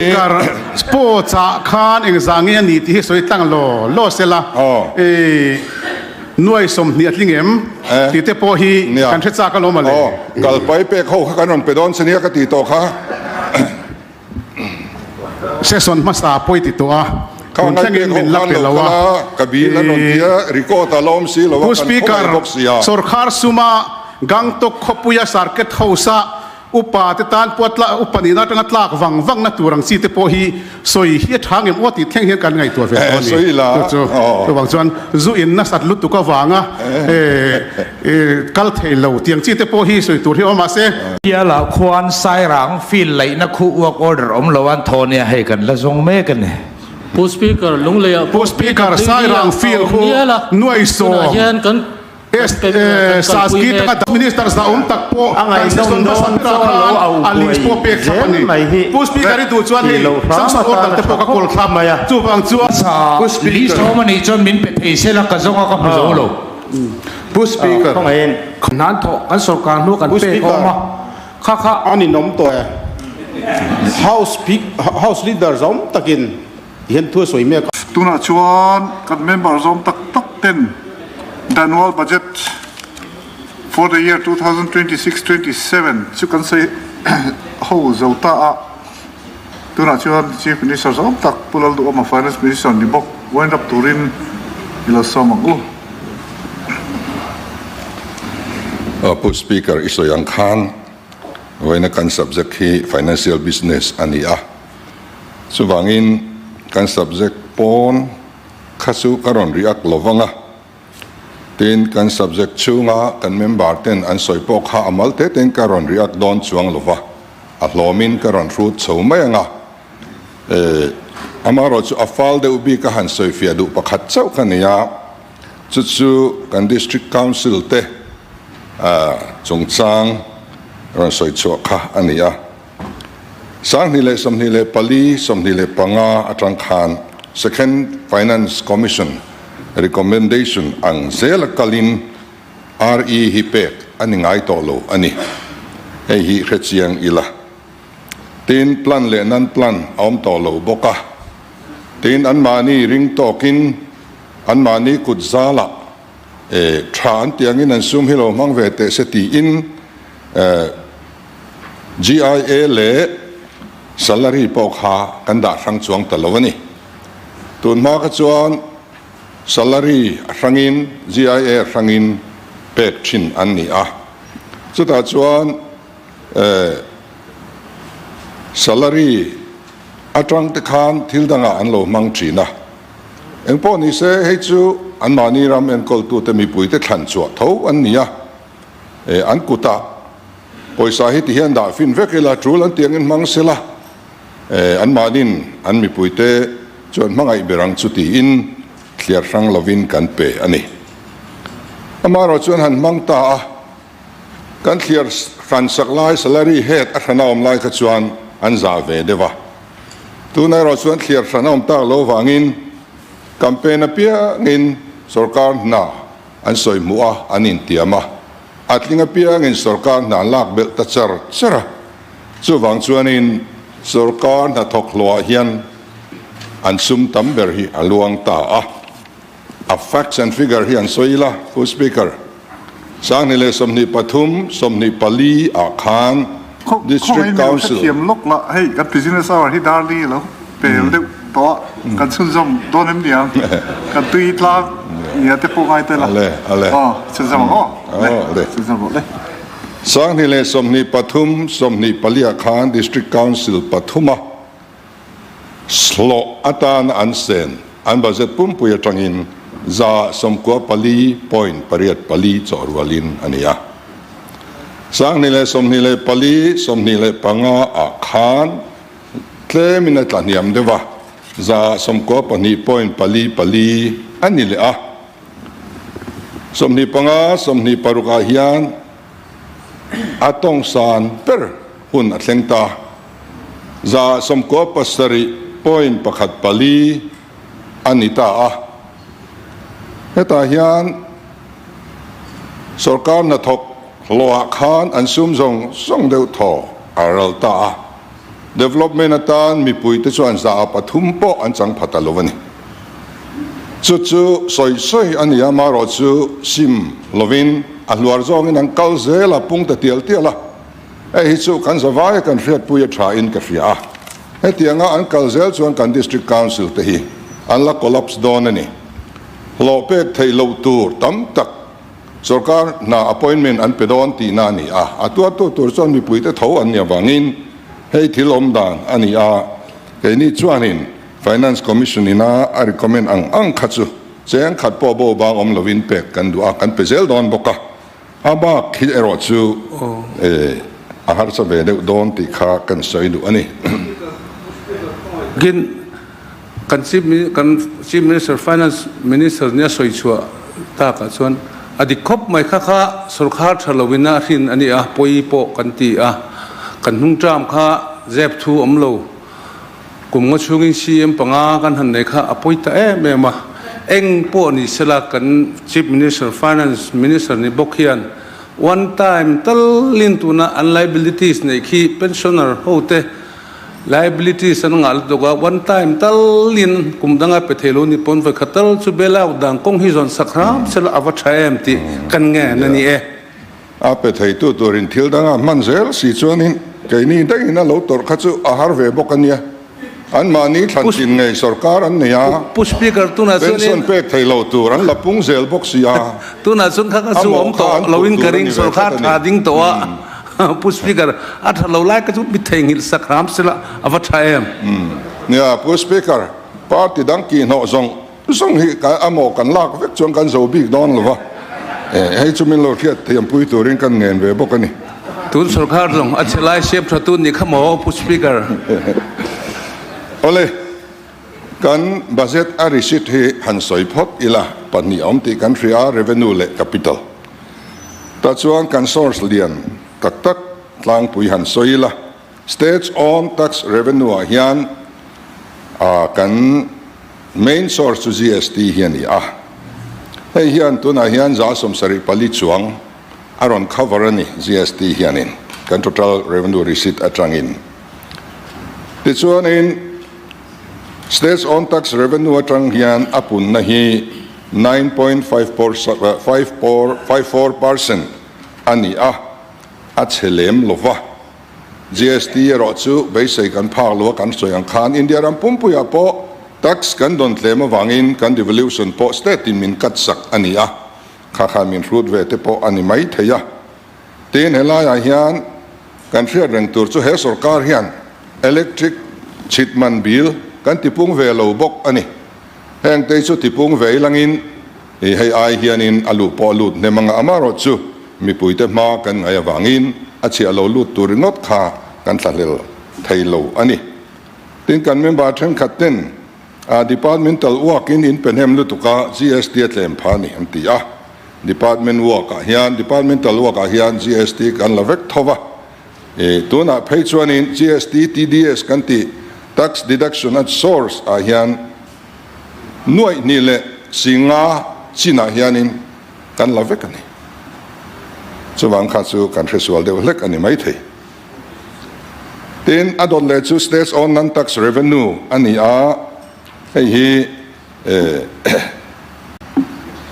Kar sports ah khan engzah nge a nih tih hi sawi tlang law law sela nuai 20 a tling em tih te pawh hi kan hre chak alawm ale. Kal pai pek ho kha kan rawn pe dawn che nia ka ti tawh kha. Session hmasa pawi ti tawh a, tun thlengin min la pe lo a. Pu Speaker, sawrkhar suma Gangtok khawpuia Circuit House-a Upa te tan pawh tla upa nihna atanga tlak vang vang na tur ang chi te pawh hi sawi hi a tha ngem aw tih thleng hian kan ngaihtuah ve tawh a ni. Chu chu chuvang chuan zu in nasat lutuk avanga kal thei lo tiang chi te pawh hi sawi tur hi awm mahse. Bialah khuan Sairang field laihna khu work order awm lo an thaw nia hei kan la zawng mek a ni. Pu Speaker, Lungleiah Pu Speaker, Sairang field khu nuai sawm. Saski taka dah Minister zahawm tak pawh kan session hmasa berah khan a list pawh pek thlap a ni. Pu Speaker i duh chuan hei sanction order te pawh ka kawl thlap chuvang chuan. Pu Speaker. List awm a nih chuan min pe thei sela ka zawng a ka hmu zo lo. Pu Speaker. Hnan thawh kan sorkar hnu kan pek awm a kha kha. A ninawm tawh e. House House Leader zawm takin Hian thu a sawi mek a. Tunah chuan kan member zawm tak tak ten the annual budget for the year 2026-27 chu kan sawi ho zo ta a. Tunah chuan Chief Minister zawm tak Pu Lalduhawma Finance Minister ni bawk wind up turin i lo sawm ang u. Pu Speaker, i sawi ang khan vawiina kan subject hi Financial Business a ni a. Chuvangin kan subject pawn kha chu ka rawn react lo vang a, tin kan subject chhunga kan member ten an sawi pawh kha a mal te tein ka rawn react dawn chuang lo va, a hlawmin ka rawn hrut chho mai ang a. E, amaherawh chu a fal deuh bik a han sawi fiah duh pakhat chauh ka nei a, chu chu kan District Council te chungchang rawn sawi chhuah kha a ni a. 2024, 25 atang khan Second Finance Commission recommendation ang zela kalin RE hi pek a ni ngai tawh lo a ni. Hei hi hrechiang ila. Tin, plan leh non-plan a awm tawh lo bawk a. Tin, anmahni ring tawkin anmahni kut zalah tha an tih angin an sum hi lo hmang ve teh se tiin GIA leh salary pawh kha kan dah hrang chuang ta lo a ni. Tun hma kha chuan salary a hrangin GIA a hrangin pek thin an ni a. Chutah chuan salary atang te khan thil dangah an lo hmang thin a. Engpawh ni se hei chu anmahni ram enkawltute mipuite thlan chhuah tho an ni a. An kutah pawisa hi ti hian dah fin vek ila, tul an tih angin hmang sela, anmahnin an mipuite chuan hmangaih ber ang chu tiin thliar hrang lovin kan pe a ni. Amaherawh chuan han hmang ta a, kan thliar hran sak lai salary head a hrana awm lai kha chuan an zah ve deuh a. Tunah erawh chuan thliar hran a awm tak lo vangin campaign apiangin sorkar hna An sawi hmuh a, an intiam a. A tling apiangin sorkar hna an lak belh ta char char a. Chuvang chuanin sorkar hnathawk hlawhah hian an sum tam ber hi a luang ta a. A facts and figure hi an sawi ila, Pu Speaker, 2023, 24 ah khan District Khawngaih Council. Thiam lawk la, hei kan business hour hi darli a lo pel deuh tawh a, kan chhunzawm dawn em niang, kan tui tlang nia te pawh ngai tel a, aw chhunzawm ang aw, le chhunzawm rawh le. 2023, 24 ah khan District Council pathuma hlawh atana an sen an budget pumpui atangin 94.84 chawh rualin a ni a. 2024, 25 ah khan tlemin a tla hniam deuh a, 92.44 a ni leh a. 25, 26 ah hian a tawngsan ber hun a thleng ta. 97.14 a ni ta a. Hetah hian sorkar hnathawk hlawhah khan an sum zawng zawng deuh thaw a ral ta a. Development atan mipuite chuan 3% pawh an chang pha ta lo a ni. Chu chu sawi sawi a ni a, marawh chu sim lovin a hluar zawngin an kal zel a, pung ta tial tial a. Hei hi chu kan zavaia kan hriatpui a tha in ka hria a. Hetianga an kal zel chuan kan District Council te hi an la collapse dawn a ni. Hlawh pek theih loh tur tam tak Sorkar hna appointment an pe dawn tihna a ni a, a tuartu tur chuan mipuite tho an nih avangin hei thil awm dan a ni a, keini chuanin Finance Commission ina a recommend ang ang kha chu cheng khat pawh bo bang awm lovin pek kan duh a, kan pe zel dawn bawk a, a bak hi erawh chu a harsa ve deuh dawn tih kha kan sawi duh a ni. Kan Chief kan Chief Minister Finance Minister nia sawi chhuah takah chuan a dik khawp mai kha kha sawrkhar tha loin a hrin a ni a, pawi pawh kan ti a, kan hnung term kha zep thu awm lo kum nga chhungin CM panga kan han nei kha a pawi ta em em a, eng pawh ni sela kan Chief Minister Finance Minister ni bawk hian one time talin tuna an liabilities neih khi pensioner ho te Liabilities an ngah lutuk a, one time talin kum danga pe thei lo ni pawn vawikhat tal chu bail out dan kawng hi zawn sak hram sela a va tha em tih kan ngen a ni e. A pe theitu turin thil danga hman zel si chuanin keini daih in a lo tawrh kha chu a har ve bawk a nia. Anmahni thlantin ngei sorkar an nei a, Pu Speaker tunah chuanin pension pek thei lo tur an la pung zel bawk si a, tunah chuan kha kha a chu mawh awm kha tawh an phurh loin ka tur a ring ni ve sorkar tlat a tha ni. ding tawh a. Pu Speaker, a tha lo lai ka chu mi theihnghilh sak hram sela a va tha em? Nia, Pu Speaker, party dang kihhnawh zawng zawng hi a maw kan lak vek chuan kan zo bik dawn lo va, hei chu min lo hriat thiampui turin kan ngen ve bawk a ni. Tun sorkar zawng a chhe lai siam tha tu ni kha maw, Pu Speaker? Awle, kan budget a receipt hi han sawi phawt ila, pahnih a awm tih kan hria, revenue leh capital. Tah chuan kan source lian tak tak tlangpui han sawi ila, State's own tax revenue ah hian kan main source chu GST hi a ni a. Hei hian tunah hian 74 chuang a rawn cover a ni GST hianin kan total revenue receipt atangin. Tichuanin State's own tax revenue atang hian a punna hi 9.54 percent a ni a, a chhe lem lo va. GST erawh chu beisei kan phak lo a, kan sawi ang khan India ram pumpuiah pawh tax kan dawn tlem avangin kan devolution pawh state in min cut sak a ni a, kha khan min hrut ve te pawh a ni mai thei a. Tin, helaiah hian kan hriat reng tur chu he sorkar hian electric chhit man bill kan tipung ve lo bawk a ni. Heng te chu tipung ve ilangin i hei ai hianin a luh pawh a lut hnem anga amarawh chu mipuite hma kan ngaih avangin a chhiah lo lut tur ringawt kha kan thlahlel thei lo a ni. Tin, kan member thenkhat ten a departmental work in in pe hnem lutuk a GST a tlem pha a ni an ti a. Department work ah hian departmental work ah hian GST kan la vek tho va. I tunah phei chuanin GST, TDS kan tih Tax Deduction at Source ah hian nuaih hnih leh singa chinah hianin kan la vek a ni. Chuvang kha chu kan hresual deuh hlek a ni maithei. Tin, a dawt leh chu States Own Non-Tax Revenue a ni a, hei hi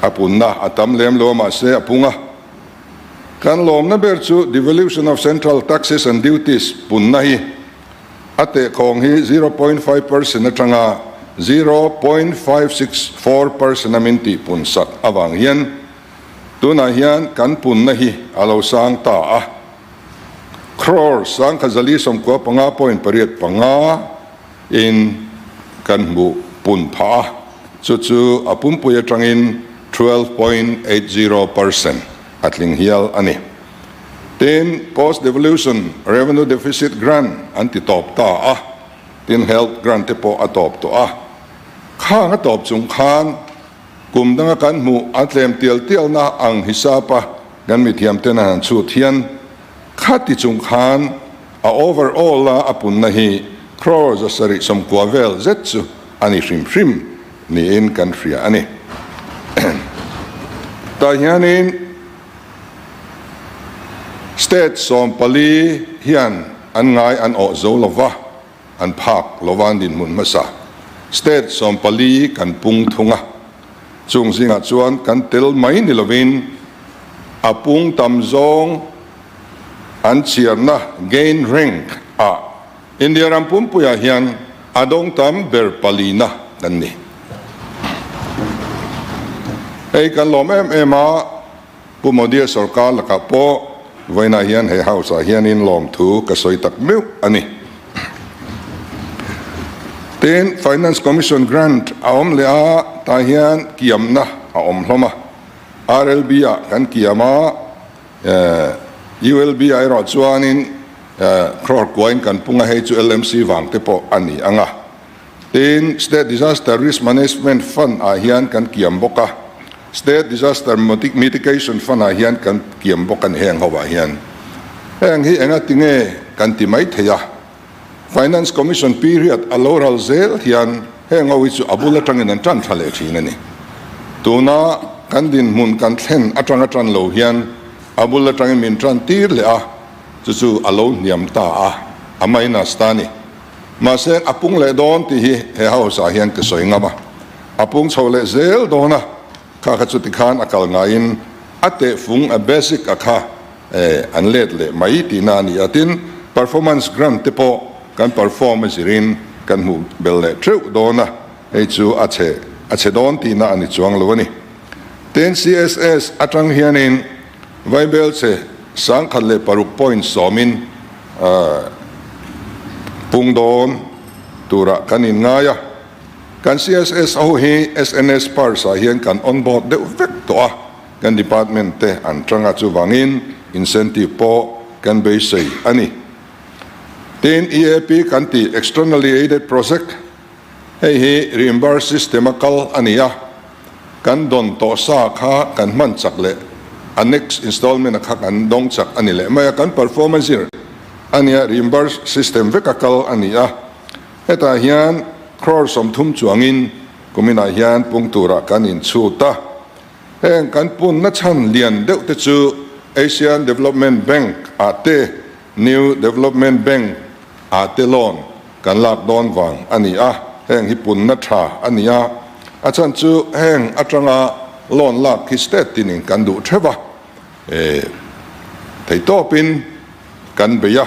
a punna a tam lem lo a mahse a pung a. Kan lawmna ber chu devolution of central taxes and duties punna hi a tehkhawng hi 0.5% atanga 0.564% a min tih pun sak avang hian tunah hian kan punna hi a lo sang ta a. Crore 1095.85 in kan hmuh pun phah a, chu chu a pumpui atangin 12.80% a tling hial a ni. Tin, post-devolution revenue deficit grant an ti tawp ta a, tin health grant te pawh a tawp tawh a. Khang a tawp chung khan kum danga kan hmuh a tlem tial tialna ang hisapa kan mithiamten an han chhut hian Khati chung khan a overall a a punna hi crore 790 vel zet chu a ni hrim hrim niin kan hria a ni. Tah hianin state 14 hian an ngai an awh zo lo va. an phak lova an dinhmun hmasa. State 14 kan pung thung a, chung zingah chuan kan tel mai ni lovin a pung tam zawng an chhiarna, gain rank, ah India ram pumpuiah hian a dawng tam ber palina kan ni. Hei kan lawm em em a, Pu Modi-a sorkar lakah pawh vawiinah hian he House-ah hianin lawmthu ka sawi tak meuh a ni. Tin, Finance Commission grant a awm leh a, tah hian kiamna a awm hlawm a. RLB-ah kan kiam a, ULB-ah erawh chuanin crore kuain kan pung a, hei chu LMC vang te pawh a ni ang a. Tin, State Disaster Risk Management Fund-ah hian kan kiam bawk a, State Disaster Mitigation Fund-ah hian kan kiam bawk a ni heng hovah hian. Heng hi enga tinge kan ti mai thei a, Finance Commission period a lo ral zel hian heng ho hi chu a bul atangin an tan tha leh thin a ni. Tuna kan dinhmun kan thlen atanga tan lo hian a bul atangin min tan tir leh a, chu chu a lo hniam ta a, a minus ta a ni. Mahse, a pung leh dawn tih hi he house-ah hian ka sawi ngam a. A pung chho leh zel dawn a, kha kha chuti khan a kal ngaiin a tehfung, a basic a kha an let leh mai tihna a ni a. Tin, performance grant te pawh kan perform a zirin kan hmuh bel leh theuh dawn a, hei chu a chhe a chhe dawn tihna a ni chuang lo a ni. Tin, CSS atang hianin Vaibelche 1006 point sawmin pung dawn turah kan inngai a, kan CSS ho hi SNS Purse ah hian kan on board deuh vek tawh a, kan department te an tang a, chuvangin incentive pawh kan beisei a ni. Tin, EAP kan tih Externally Aided Project hei hi reimburse system a kal a ni a, kan dawn tawh sa kha kan hman chak leh a next installment a kha kan dawng chak a ni leh mai a, kan perform a zir a nia, reimburse system vek a kal a ni a, hetah hian crore 30 chuangin kuminah hian pung turah kan inchhut a, heng kan punna chhan lian deuh te chu Asian Development Bank ah te New Development Bank ah te loan kan lak dawn vang a ni a, heng hi punna tha a ni a, a chhan chu heng atanga loan lak hi state tinin kan duh theuh a, theitawpin kan bei a,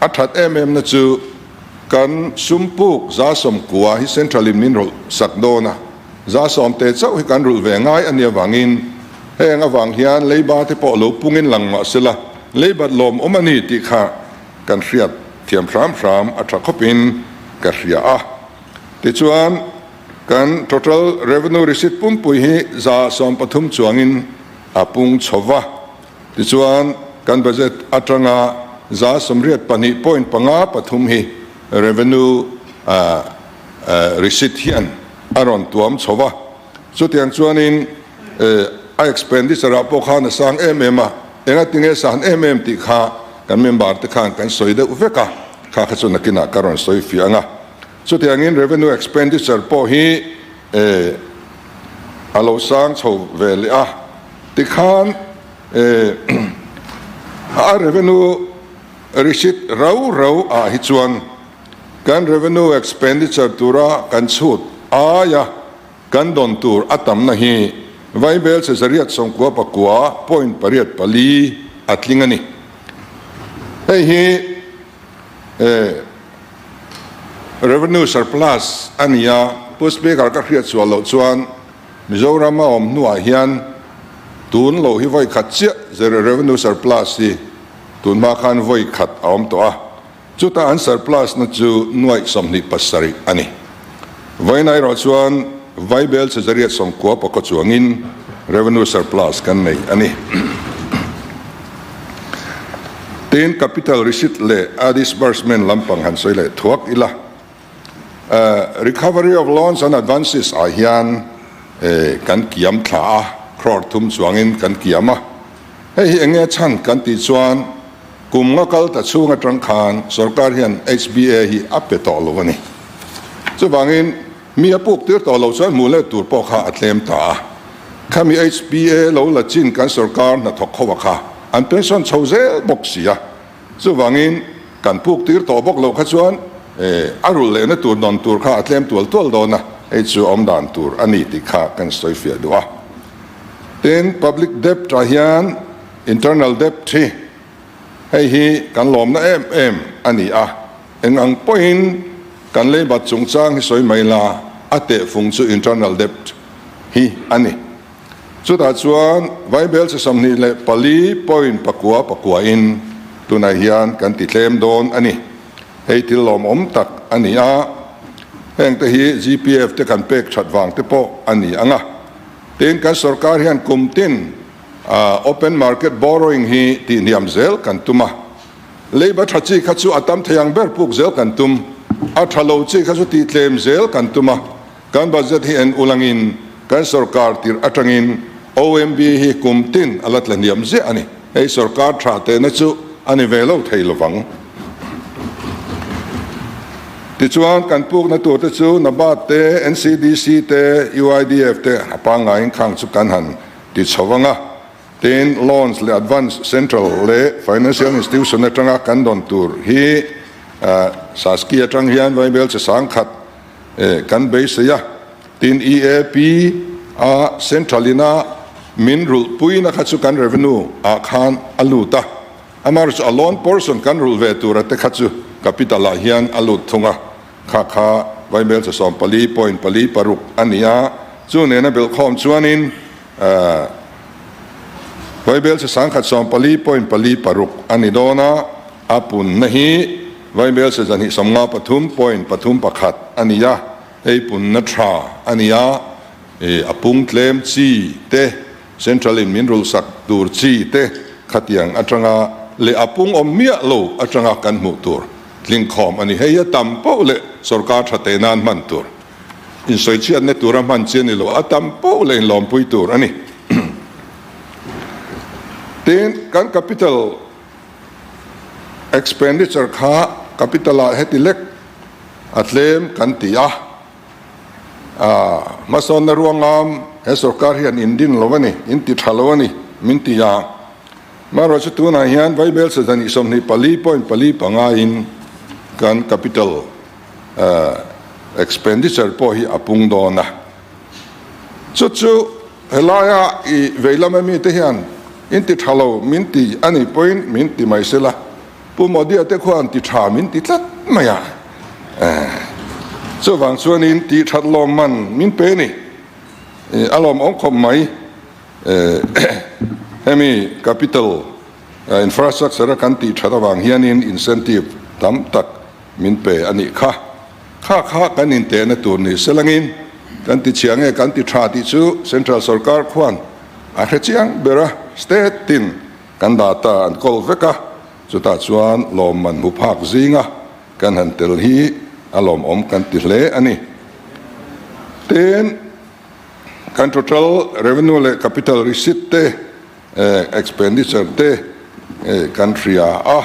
a that em em na chu kan sum puk 90% hi central in min rawlh sak dawn a, 10% te chauh hi kan rulh ve ngai a nih avangin heng avang hian leiba te pawh lo pungin lang mah sela leibat lawmawm a ni tih kha kan hriat thiam hram hram a tha khawpin ka hria a. Tichuan, kan total revenue receipt pumpui hi 13% chuangin a pung chho va. Tichuan, kan budget atanga 82 point 53 hi revenue receipt hian a rawn tuam chho va. Chutiang chuanin a expenditure ah pawh khan a sang em em a, engatinge san em em tih kha kan member te khan kan sawi deuh vek a, kha kha chu nakinah ka rawn sawi fiah ang a. Chutiangin revenue expenditure pawh hi a lo sang chho ve leh a, tikhan a revenue receipt rau rau ah hi chuan kan revenue expenditure tura kan chhut aia Kan dawn tur a tamna hi Vaibel che 899 point 84 a tling a ni. Hei hi revenue surplus a ni a, Pu Speaker ka hriat sual loh chuan Mizoram a awm hnuah hian tun lo hi vawi khat chiah revenue surplus hi tun hma khan vawi khat a awm tawh a. Chuta an surplus na chu nuaih 27 a ni. Vawiin erawh chuan Vaibel che 899 chuangin revenue surplus kan nei a ni. Tin, capital receipt leh a disbursement lampang han sawi leh thuak ila. Recovery of loans and advances ah hian kan kiam thla a, crore thum chuangin kan kiam a. Hei hi enge chhan kan tih chuan Kum nga kal ta chhung atang khan sorkar hian HBA hi a pe tawh lo a ni. Chuvangin mi a puk tir tawh lo chuan hmuh let tur pawh kha a tlem ta a. Khami HBA lo la chin kan sorkar hnathawk ho a kha an pension chho zel bawk si a. Chuvangin kan puk tir tawh bawk loh kha chuan A rulh lehna tur dawn tur kha a tlem tual tual dawn a, hei chu awm dan tur a ni tih kha kan sawi fiah duh a. Tin, public debt ah hian internal debt hi hei hi kan lawmna em em a ni a, eng ang pawhin kan leibat chungchang hi sawi mai la, a tehfung chu internal debt hi a ni. Chutah chuan Vaibel chi 24 point pakua pakuain tunah hian kan ti tlem dawn a ni. Hei thil lawmawm tak a ni a, hengte hi GPF te kan pek that vang te pawh a ni ang a. Tin, kan sorkar hian kum tin open market borrowing hi tihhniam zel kan tum a. Leiba tha chi kha chu a tam thei ang ber puk zel kan tum, a tha lo chi kha chu tihtlem zel kan tum a. Kan budget hi en ulangin kan sorkar tirh atangin OMB hi kum tin a la tla hniam ziah a ni. Hei sorkar tha tehna chu a ni ve lo thei lovang. Tichuan kan pukna tur te chu NABARD te, NCDC te, UIDF te a pangngaiin khang chu kan han ti chho vang a. Tin, loans leh advance central leh financial institution atanga kan dawn tur hi Saski atang hian Vaibel chi sangkhat Kan beisei a, tin EAP a central ina min rulh puina kha chu kan revenue ah khan a lut a, amaherawhchu chu a loan portion kan rulh ve tura te kha chu capital ah hian a lut thung a, kha kha Vaimel cha 14 point pali paruk a ni a, chu nena belhkhawm chuanin Vaibel cha sangkhat 14 point pali paruk a ni dawn a, a punna hi Vaibel se zahnih 53 point pathum pakhat a ni a, hei punna tha a ni a, a pung tlem chi te, Central in min rulhsak tur chi te khatiang atanga leh a pung awm miah lo atanga kan hmuh tur tlingkhawm a ni. Hei a tam poh leh sorkar tha teh nan hman tur, insawichhiatna tura hman chi a ni lo, a tam poh leh inlawmpui tur a ni. Tin, kan capital. Expenditure kha capital ah heti lek a tlem kan ti a, hmasawnna ruangam he sorkar hian in din lo a ni, in ti tha lo a ni min ti a. Amaherawhchu tunah hian Vaibel sazani 24 point pali panga in kan capital expenditure pawh hi a pung dawn a. Chu chu helaia i veilam ami te hian in ti tha lo min ti a nih pawhin min ti mai sela, Pu Modi-a te khuan ti tha min ti tlat mai a. Chuvang chuanin tih that lawm man min pe ni. A lawmawm khawp mai. Hemi capital infrastructure a kan tih that avang hianin incentive tam tak min pe a nih kha. Kha kha kan intehna tur ni selangin kan ti chhia nge kan ti tha tih chu Central Sorkar khuan a hre chiang ber a, State tin kan data an kawl vek a, chutah chuan lawmman hmu phak zinga kan han tel hi a lawmawm kan ti hle a ni. Tin, kan total revenue leh capital receipt te, expenditure te kan hria a,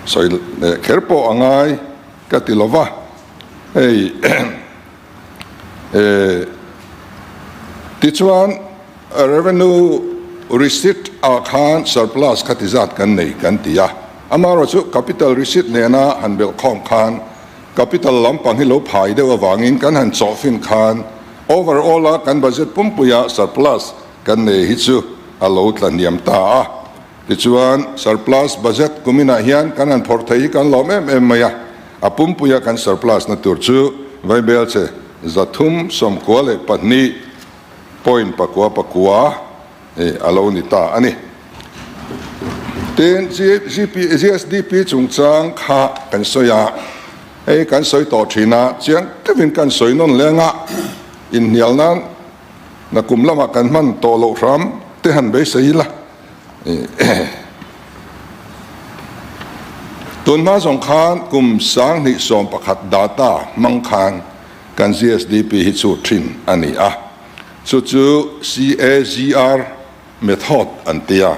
sawi leh kher pawh a ngai ka ti lo va, hei tichuan revenue receipt ah khan surplus kha ti zat kan nei kan ti a, amaherawhchu capital receipt nena han belhkhawm khan capital lampang hi lo phai deuh avangin kan han chawhfin khan Overall a kan budget pumpuia surplus kan nei hi chu a lo tla hniam ta a. Tichuan surplus budget kuminah hian kan han phawrh thei hi kan lawm em em mai a. A pumpuia kan surplus na tur chu Vaibel che 392 point pakua pakua a lo ni ta a ni. Tin, GSDP chungchang kha kan sawi a. Hei kan sawi tawh thin a, chiang deuhin kan sawi nawn leng a, inhnial nan na kum lamah kan hman tawh loh hram te han beisei ila. Tun hma zawng khan kum 2011 data hmang khan kan GSDP hi chu thin a ni a, chu chu CAGR method an ti a,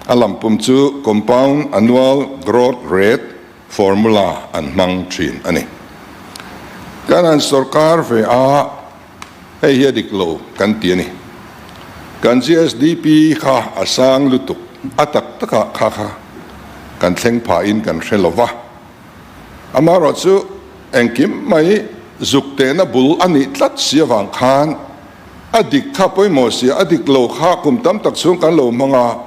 a lampum chu Compound Annual Growth Rate Formula an hmang thin a ni. Kan han sorkar ve a, hei hi a dik lo kan ti a ni. Kan GSDP kha a sang lutuk, a tak takah kha kha kan thleng phahin kan hre lo va. Amaherawhchu, engkim mai zuk tehna bul a nih tlat si avang khan a dik kha pawimawh sia, a dik lo kha kum tam tak chhung kan lo hmang a,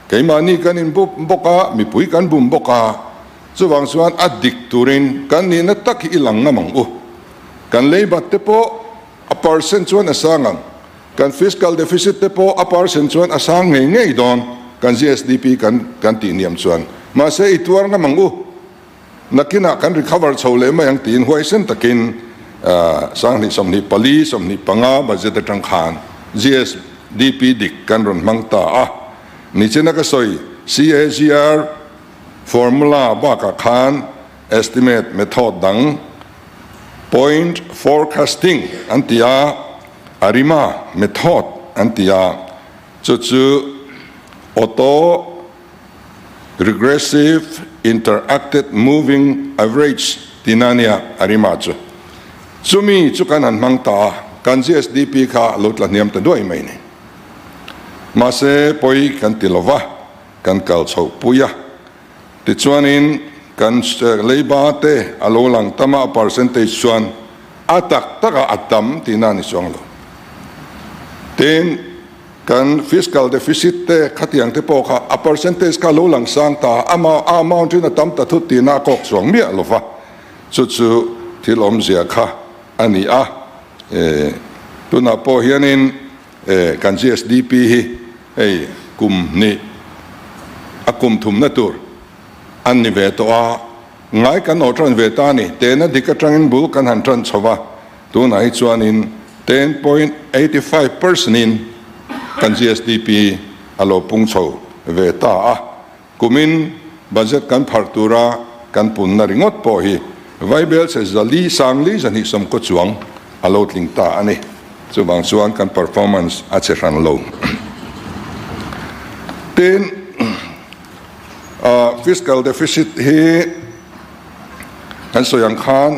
keimahni kan inbum bawk a, mipui kan bum bawk a, chuvang chuan a dik turin kan nihna tak hi i lang ngam ang u. Kan leibat te pawh a percent chuan a sang ang. Kan fiscal deficit te pawh a percent chuan a sang ngei ngei dawn, kan GSDP kan kan tih niam chuan. Mahse i tuar ngam ang u, nakinah kan recover chho leh mai ang tiin huaisen takin sanghnih 24 25 budget atang khan GSDP dik kan rawn hmang ta a. Nichina ka sawi CAGR formula bakah khan estimate method dang point forecasting an ti a, ARIMA method an ti a, chu chu Auto Regressive Interacted Moving Average tihna a nia, ARIMA chu. Chumi chu kan han hmang ta a, kan GSDP kha a lo tla hniam ta duai mai ni. Mahse pawi kan ti lova, kan kal chhoh pui a. Tichuanin kan leiba te a lo lang tam a, a percentage chuan a tak takah a tam tihna a ni chuang lo. Tin, kan fiscal deficit te khatiang te pawh kha a percentage kha a lo lang sang ta a, a amount in a tam ta thut tihna a kawk chuang miah lo va, chu chu thil awmzia kha a ni a. Tunah pawh hianin kan GSDP hi Hei kum hnih a kum thumna tur an ni ve tawh a, ngai kan awh tan ve ta a ni. Tehna dik atangin bul kan han tan chho va, tunah hi chuanin 10.85 percent in kan GSDP a lo pung chho ve ta a. Kumin budget kan pharh tura kan punna ringawt pawh hi Vaibelchhe zali sangli zahnih sawmkaw chuang a lo tling ta a ni. Chuvang chuan kan performance a che hran lo. Tin, fiscal deficit hi kan sawi ang khan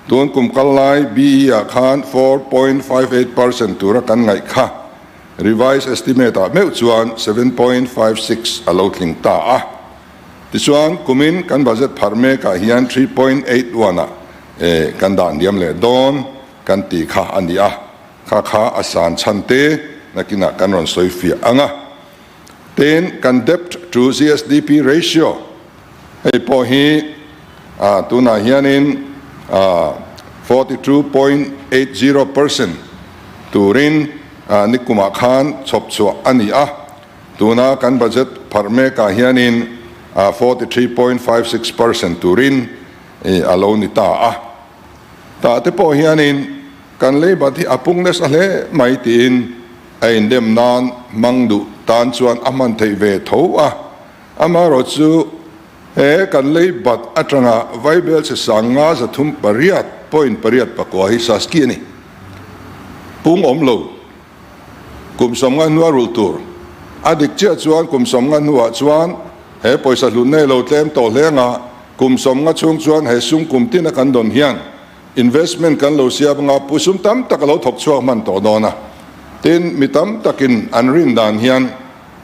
tun kum kal lai BE ah khan 4.58% tura kan ngaih kha. Revised estimate ah meuh chuan 7.56 a lo tling ta a. Tichuan, kumin kan budget phar mek ah hian 3.81 ah kan dah hniam leh dawn kan tih kha a ni a. Kha kha a san chhan te nakinah kan rawn sawi fiah ang a. Tin, kan debt to GSDP ratio hei pawh hi tunah hianin 42.80% turin Nikumah khan chhawp chhuah a ni a, tuna kan budget pharh mekah hianin 43.56% turin a lo ni ta a. Tah te pawh hianin kan leibat hi a pung nasa hle mai tiin a indem nan hmang duh tan chuan a hman theih ve tho a. Amaherawh chu he kan leibat atanga Vaibelchhe sanga 308.84 hi Saski a ni. Pung awm lo, kum 50 hnua rulh tur. A dik chiah chuan kum 50 hnuah chuan he pawisa hlut nei lo tlem tawh hle anga kum 50 chhung chuan he sum kum tina kan dawn hian investment kan lo siam anga pu sum tam tak a lo thawk chhuak hman tawh dawn a. Tin, mi tam takin an rin dan hian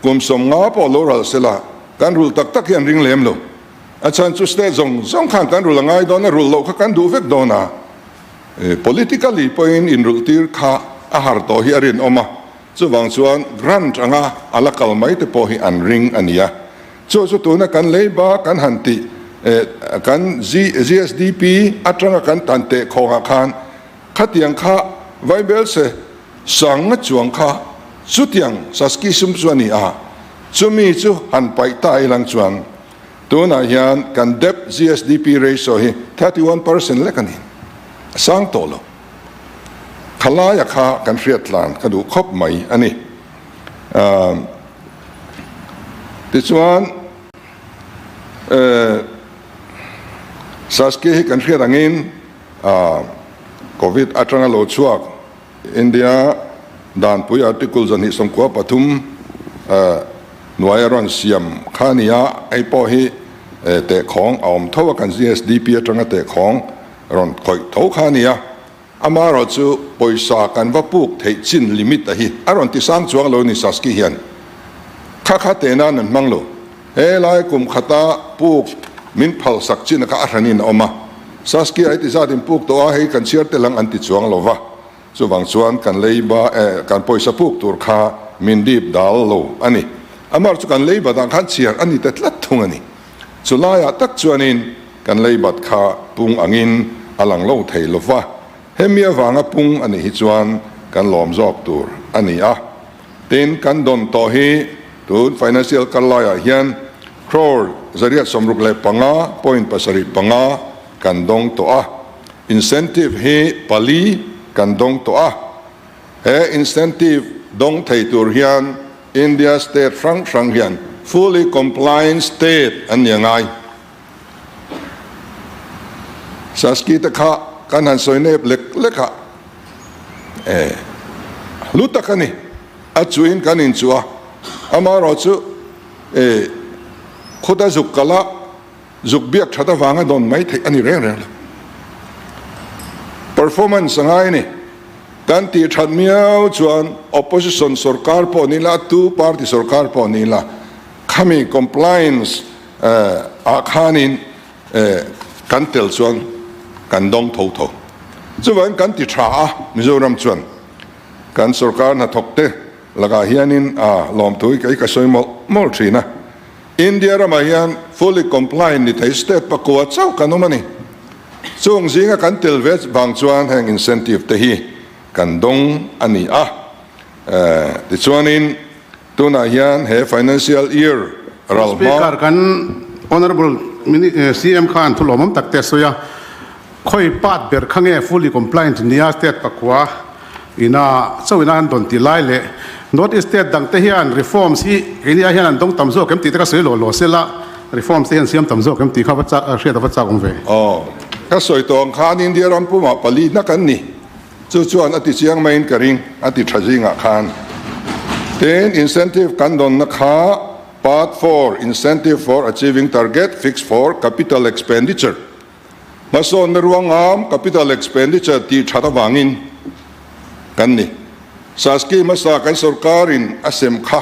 kum 50 pawh lo ral sela kan rulh tak tak hi an ring lem lo. A chhan chu state zawng zawng khan kan rulh a ngai dawn a, rulh loh kha kan duh vek dawn a. Politically pawhin inrulhtir kha a har tawh hi a rinawm a, chuvang chuan grant anga a la kal mai te pawh hi an ring a nia. Chu chu tuna kan leiba kan han tih kan GSDP atanga kan tan teh khawngah khan khatiang kha Vaibelse sanga chuang kha chutiang Saski sum chu a ni a, chumi chu han paih ta ilang chuan Tunah hian kan debt GSDP ratio hi 31% lek a ni. A sang tawh lo. Khalaia kha kan hriat tlan ka duh khawp mai a ni. Tichuan Saski hi kan hriat angin Covid atanga lo chhuak India Danpui Article 293 hnuaia rawn siam kha a ni a, hei pawh hi tehkhawng a awm tho a, kan GSDP atanga tehkhawng rawn khawih tho kha a ni a, amaherawh chu pawisa kan va puk theih chin limit a hi a rawn ti sang chuang lo ni Saski hian kha kha teh nan an hmang lo, he lai kum khata puk min phalsak chin kha a hranin a awm a. Saskia heti zat in puk tawh a, hei kan chhiar tel ang an ti chuang lo va. Chuvang chuan kan leiba eh kan pawisa puk tur kha min dip dal lo a ni. Amar chu kan leibat ah khan chhiar a ni ta tlat thung a ni. Chu laiah tak chuanin kan leibat kha pung angin a lang lo thei lo va. Hemi avanga pung a nih hi chuan kan lawm zawk tur a ni a. Tin, kan dawn tawh hi tun financial kal laiah hian crore 165 point 75 kan dawng tawh a. Incentive hi pali kan dawng tawh a. He incentive dawng thei tur hian India state hrang hrang hian fully compliant state an ni a ngai. Saski te kha kan han sawi nep lek lek a, e hlu tak a ni. A chuin kan inchuh a, amaherawhchu e khuta zuk kal a, zuk biak that avanga dawn mai theih a ni reng reng lo. Performance a ngai a ni. Kan tih that miau chuan opposition sorkar pawh ni la, tu party sorkar pawh ni la, khami compliance ah khanin kan tel chuan kan dawng tho tho. Chuvangin kan ti tha a, Mizoram chuan kan sorkar hnathawk te lakah hianin a lawmthu hi kei ka sawi mawlh mawlh thin a. India ramah hian fully compliant ni thei state pakua chauh kan awm a ni. Chung zinga kan tel ve vang chuan heng incentive te hi kan dawng a ni a. Tichuanin tunah hian he financial year ral hma. Speaker, kan Honourable CM khan thu lawmawm tak te a sawi a, khawi part ber kha nge fully compliant nia state pakua ina chauh ina an dawn tih lai leh North East state dang te hian reforms hi keini ai hian an dawng tam zawk em tih te ka sawi lawh lawh sela reforms te hian siam tam zawk em tih kha va chak hriat a va chak awm ve. Aw, ka sawi tawh ang khan India ram pumah pali na kan ni. Chu chuan a ti chiang maiin ka ring, a ti tha zingah khan. Tin, incentive kan dawnna kha Part 4, Incentive for Achieving Target Fixed for Capital Expenditure, hmasawnna ruangam capital expenditure tih that avangin kan ni. Saski hmasa kan sorkarin a sem kha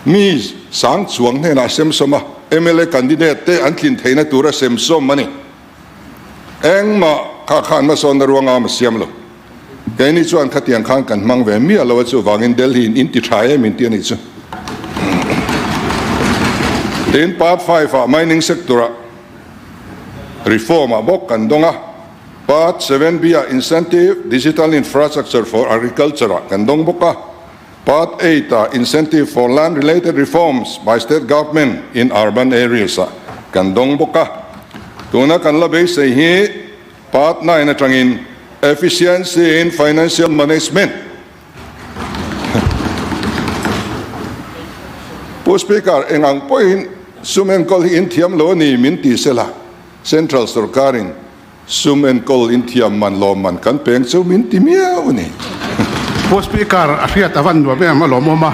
mi sang chuang hnenah a sem sawm a, mla candidate te an tlin theihna tura sem sawm a ni. Engmah kha khan hmasawnna ruangam a siam lo. Keini chuan khatiang khan kan hmang ve miah lo a, chuvangin Delhi in in ti tha em in ti a nih chu. Tin, Part 5 ah mining sector ah reform ah bawk kan dawng a, Part 7B ah incentive digital infrastructure for agriculture ah kan dawng bawk a, Part 8 ah incentive for land related reforms by state government in urban areas ah kan dawng bawk a. Tuna kan la beisei hi Part 9 atangin Efficiency in Financial Management. Pu Speaker, eng ang pawhin sum enkawl hi in thiam lo a ni min ti sela, Central sorkarin sum enkawl in thiam man lawm man kan peng chu min ti miau a ni. Pu Speaker, a hriat a van nuam em a lawmawm a,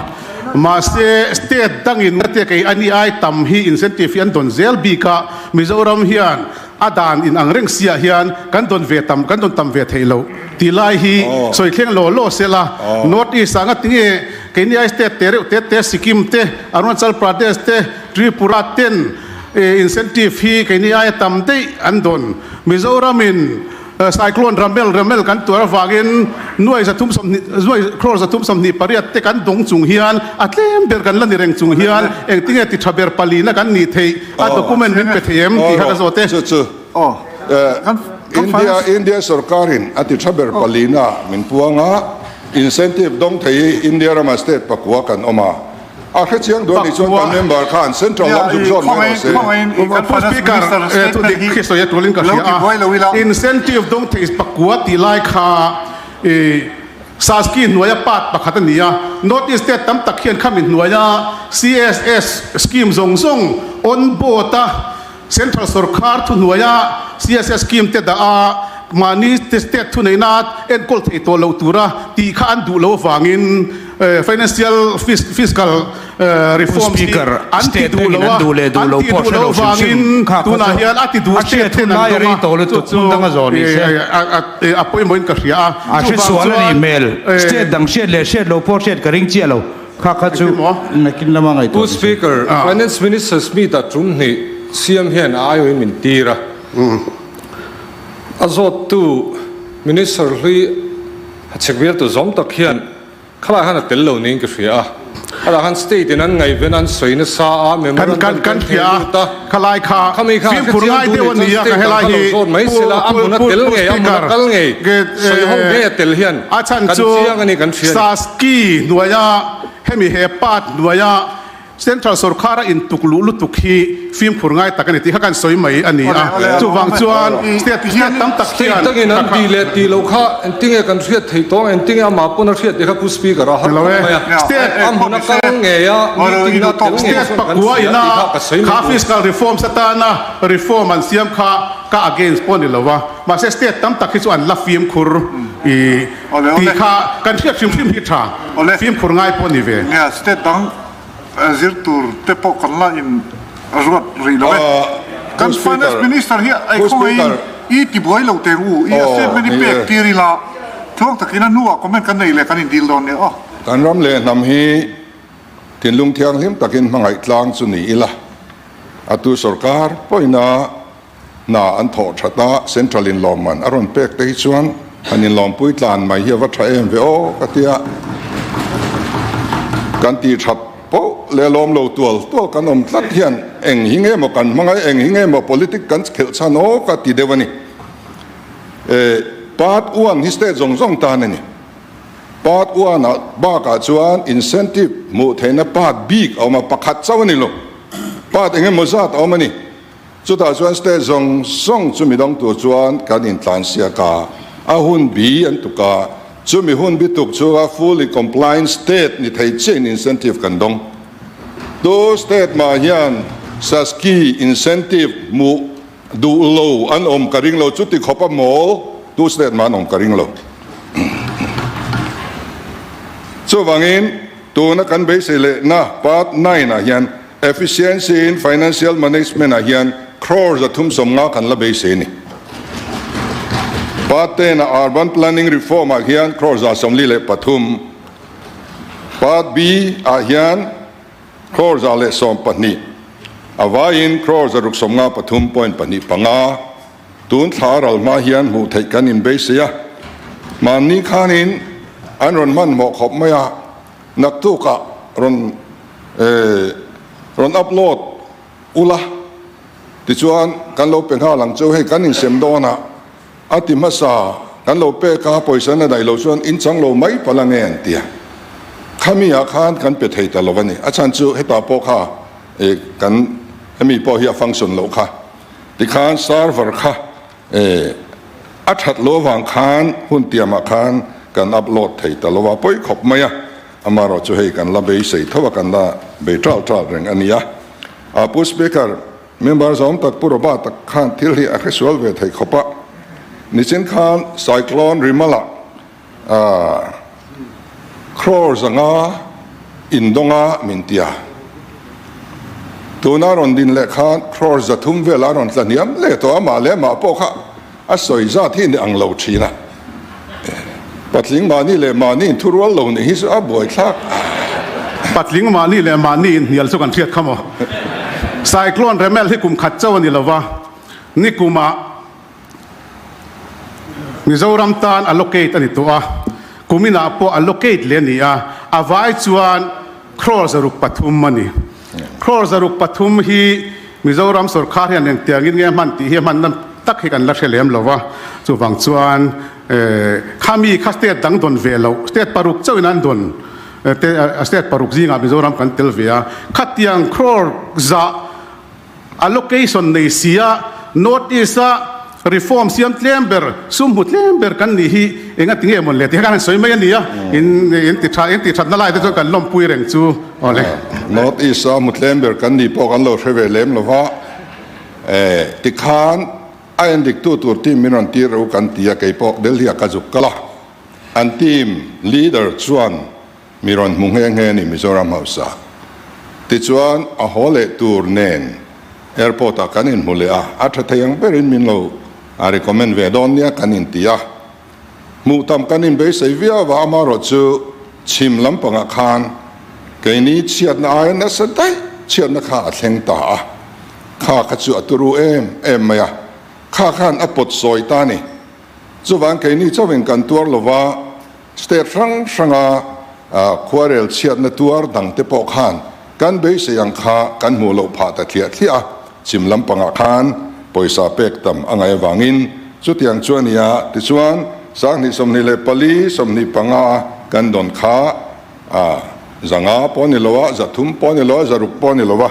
mahse state dangin ngate kei ani ai tam hi incentive hi an dawn zel bik a, Mizoram hian A dan in ang reng siah hian kan dawn ve tam kan dawn tam ve theih loh tih lai hi sawi thleng law law sela North East ah nga tinge keini ai state te reuh te te Sikkim te Arunachal Pradesh te Tripura ten incentive hi keini aia tam daih an dawn Mizoram in Cyclone Ramel Ramel kan tuar avangin nuai 320 nuai crore 328 te kan dawng chung hian a tlem ber kan la ni reng chung hian engtinge ti tha ber palina kan nih theih A document min pe thei em tih kha ka zawt e. Chu chu India India sorkarin a ti tha ber palina min puang a, incentive dawng thei hi India rama state pakua kan awm a, a hre chiang duh a nih chuan kan member khan central lam zuk zawn mai rawh se. Pu Speaker, thu dik khi sawi a tulin ka hria a, incentive dawng thei pakua tih lai kha i Saski hnuaia part pakhat a ni a, North East state tam tak hian khami hnuaia CSS scheme zawng zawng on board a Central sorkar thuhnuaia CSS scheme te dah a mahni state thuneihna enkawl thei tawh loh tura tih kha an duh lo avangin financial fiscal reforms hi an ti duh lo a, an ti duh lo avangin tunah hian a ti duh state ten an dawng a, chu chu a pawimawhin ka hria a, A hre sual a nih hmel. State dang hriat leh hriat lo pawh hriat ka ring chiah lo. Kha kha chu nakin lama ngaihtuah Pu Speaker, Finance Minister Smith-a tum hnih siam hian a aiawhin min tir a. A zawttu Minister hlui Hachhek bialtu zawm tak hian khalai han a tel lo niin ka hria a. Khalai han state in an ngaihven an sawi nasa a, memorandum te an theh lut a. Khami kha a hrechiang duh nih chuan state dang kha lo zawt mai sela, a hmun a tel ngei, a hmun a kal ngei, sawi ho ngei a tel hian kan chiang a ni kan hria a ni. Saski hnuaia hemi he part hnuaia Central sorkar a intuk luh lutuk hi fimkhur ngai tak a ni tih kha kan sawi mai a ni a. Chuvang chuan state state tam tak hian State dangin an tih leh tih loh kha engtinge kan hriat theih tawng, engtinge amah pawn a hriat tih kha Pu Speaker a har khawp mai a. A hmun a kal ngei a, meeting na tel ngei State chuan kan pakua hria ina tih kha ka sawi mai kha duh. fiscal reforms atana reform an siam kha ka against pawh a ni lo a. Mahse state tam tak hi chu an la fimkhur i tih kha kan hriat hrim hrim hi tha. Fimkhur ngai pawh a ni ve. State dang zir tur te pawh kan la in ruat rih lo e. Kan Finance Minister hi ei khawngaihin i ti buai lo teh u, i a statement hi pek tir ila tluang takin a hnuah comment kan nei leh kan in dil dawn nia aw. Kan ram leh hnam hi thinlung thianghlim takin hmangaih tlang chu ni ila, a tu sorkar pawhin a hna an thawh that a, Central in lawmman a rawn pek te hi chuan han inlawmpui tlan mai hi a va tha em ve aw ka ti a, kan tih that poh leh lawm lo tual tual kan awm tlat hian eng hi nge maw kan hmang a, eng hi nge maw politic kan khelh chhan aw ka ti deuh a ni. Part one hi state zawng zawng tan a ni. Part one ah bakah chuan incentive hmuh theihna part bik a awm a, pakhat chauh a ni lo, part eng emaw zat a awm a ni. Chutah chuan state zawng zawng chu midang tur chuan kan intlansiak a, a hun bi an tuk a, chumi hun bi tuk chunga fully compliant state ni thei chiahin incentive kan dawng. Tu state mah hian SASCI incentive hmuh duh lo an awm ka ring lo, chuti khawpa mawl tu state mah an awm ka ring lo. Chuvangin tuna kan beisei lehna part nine ah hian Efficiency in Financial Management ah hian crore 350 kan la beisei a ni. Part ten ah Urban Planning Reform ah hian crore 143, Part B ah hian crore 112, a vaiin crore 653.25 tun thla ral hma hian hmuh theih kan inbeisei a. Mahni khanin an rawn hmanhmawh khawp mai a. Naktukah rawn rawn upload ula tichuan kan lo pe nghal ang chu hei kan insem dawn a a ti hmasa kan lo pek a pawisa na daih lo chuan in chang lo mai palh ange an ti a khami ah khan kan pe thei ta lo a ni a chhan chu hetah pawh kha kan hemi pawh hi a function loh kha tikhan server kha E, a that lo avang khan hun tiamah khan kan upload thei ta lo a, pawi khawp mai a, amaherawh chu hei kan la beisei tho a, kan la bei tal tal reng a nia. A, Pu Speaker, member zawm tak Pu Robert tak khan thil hi a hresual ve thei khawp a, nichin khan Cyclone Rimala a, Crore 500 indawnga min ti a, tuna rawn din leh khan crore 300 vela rawn tla hniam leh tawh a, mah leh mah pawh kha a sawi zat hi ni ang lo thin a, patling mahni leh mahni in thurual lo nih hi chu a buaithlak. Patling mahni leh mahni inhnial chu kan hriat kha maw? Cyclone Remal hi kum khat chauh a ni lova, nikumah Mizoram tan allocate a ni tawh a, kuminah pawh allocate leh a ni a, a vai chuan crore 300 a ni. Crore 300 hi Mizoram sorkar hian engtiangin nge hman tih hi a hmanna tak hi kan la hre lem lo va, chuvang chuan khami kha state dang dawn ve loh, state paruk chauhin an dawn, state paruk zingah Mizoram kan tel ve a, khatiang crore zah Allocation nei sia North East a reform siam tlem ber, sum hmu tlem ber kan nih hi enga ti nge mawn le tih kha kan han sawi mai a ni a, in in ti tha in ti thatna lai te chuan kan lawmpui reng chu aw le. North East a hmu tlem ber kan nih pawh kan lo hre ve lem lo va, eh tikhan a endik tu tur team min rawn tir reuh kan ti a, kei pawh Delhi ah ka zuk kal a, an team leader chuan Mi rawn hmu nghe nghe ni Mizoram hausa. Tichuan a haw leh tur nen airport ah kan inhmu leh a, a tha thei ang berin min lo a recommend ve dawn nia kan inti a. Hmuh tam kan inbeisei viau a, amaherawh chu chhim lampangah khan keini chhiatna aia nasa daih chhiatna kha a thleng ta a, kha kha chu a turu em em mai a. Kha khan a pawt sawi ta a ni. Chuvang keini chauhin kan tuar lova, state hrang hranga khuarel chhiatna tuar dangte pawh khan kan beisei ang kha kan hmuh loh phah ta thliah thliah a, chim lampangah khan pawisa pek tam a ngaih avangin chutiang chu a ni a, tichuan 2024, 25 kan dawn kha 500 pawh a ni lo a, 300 pawh a ni lo a, 600 pawh a ni lo a.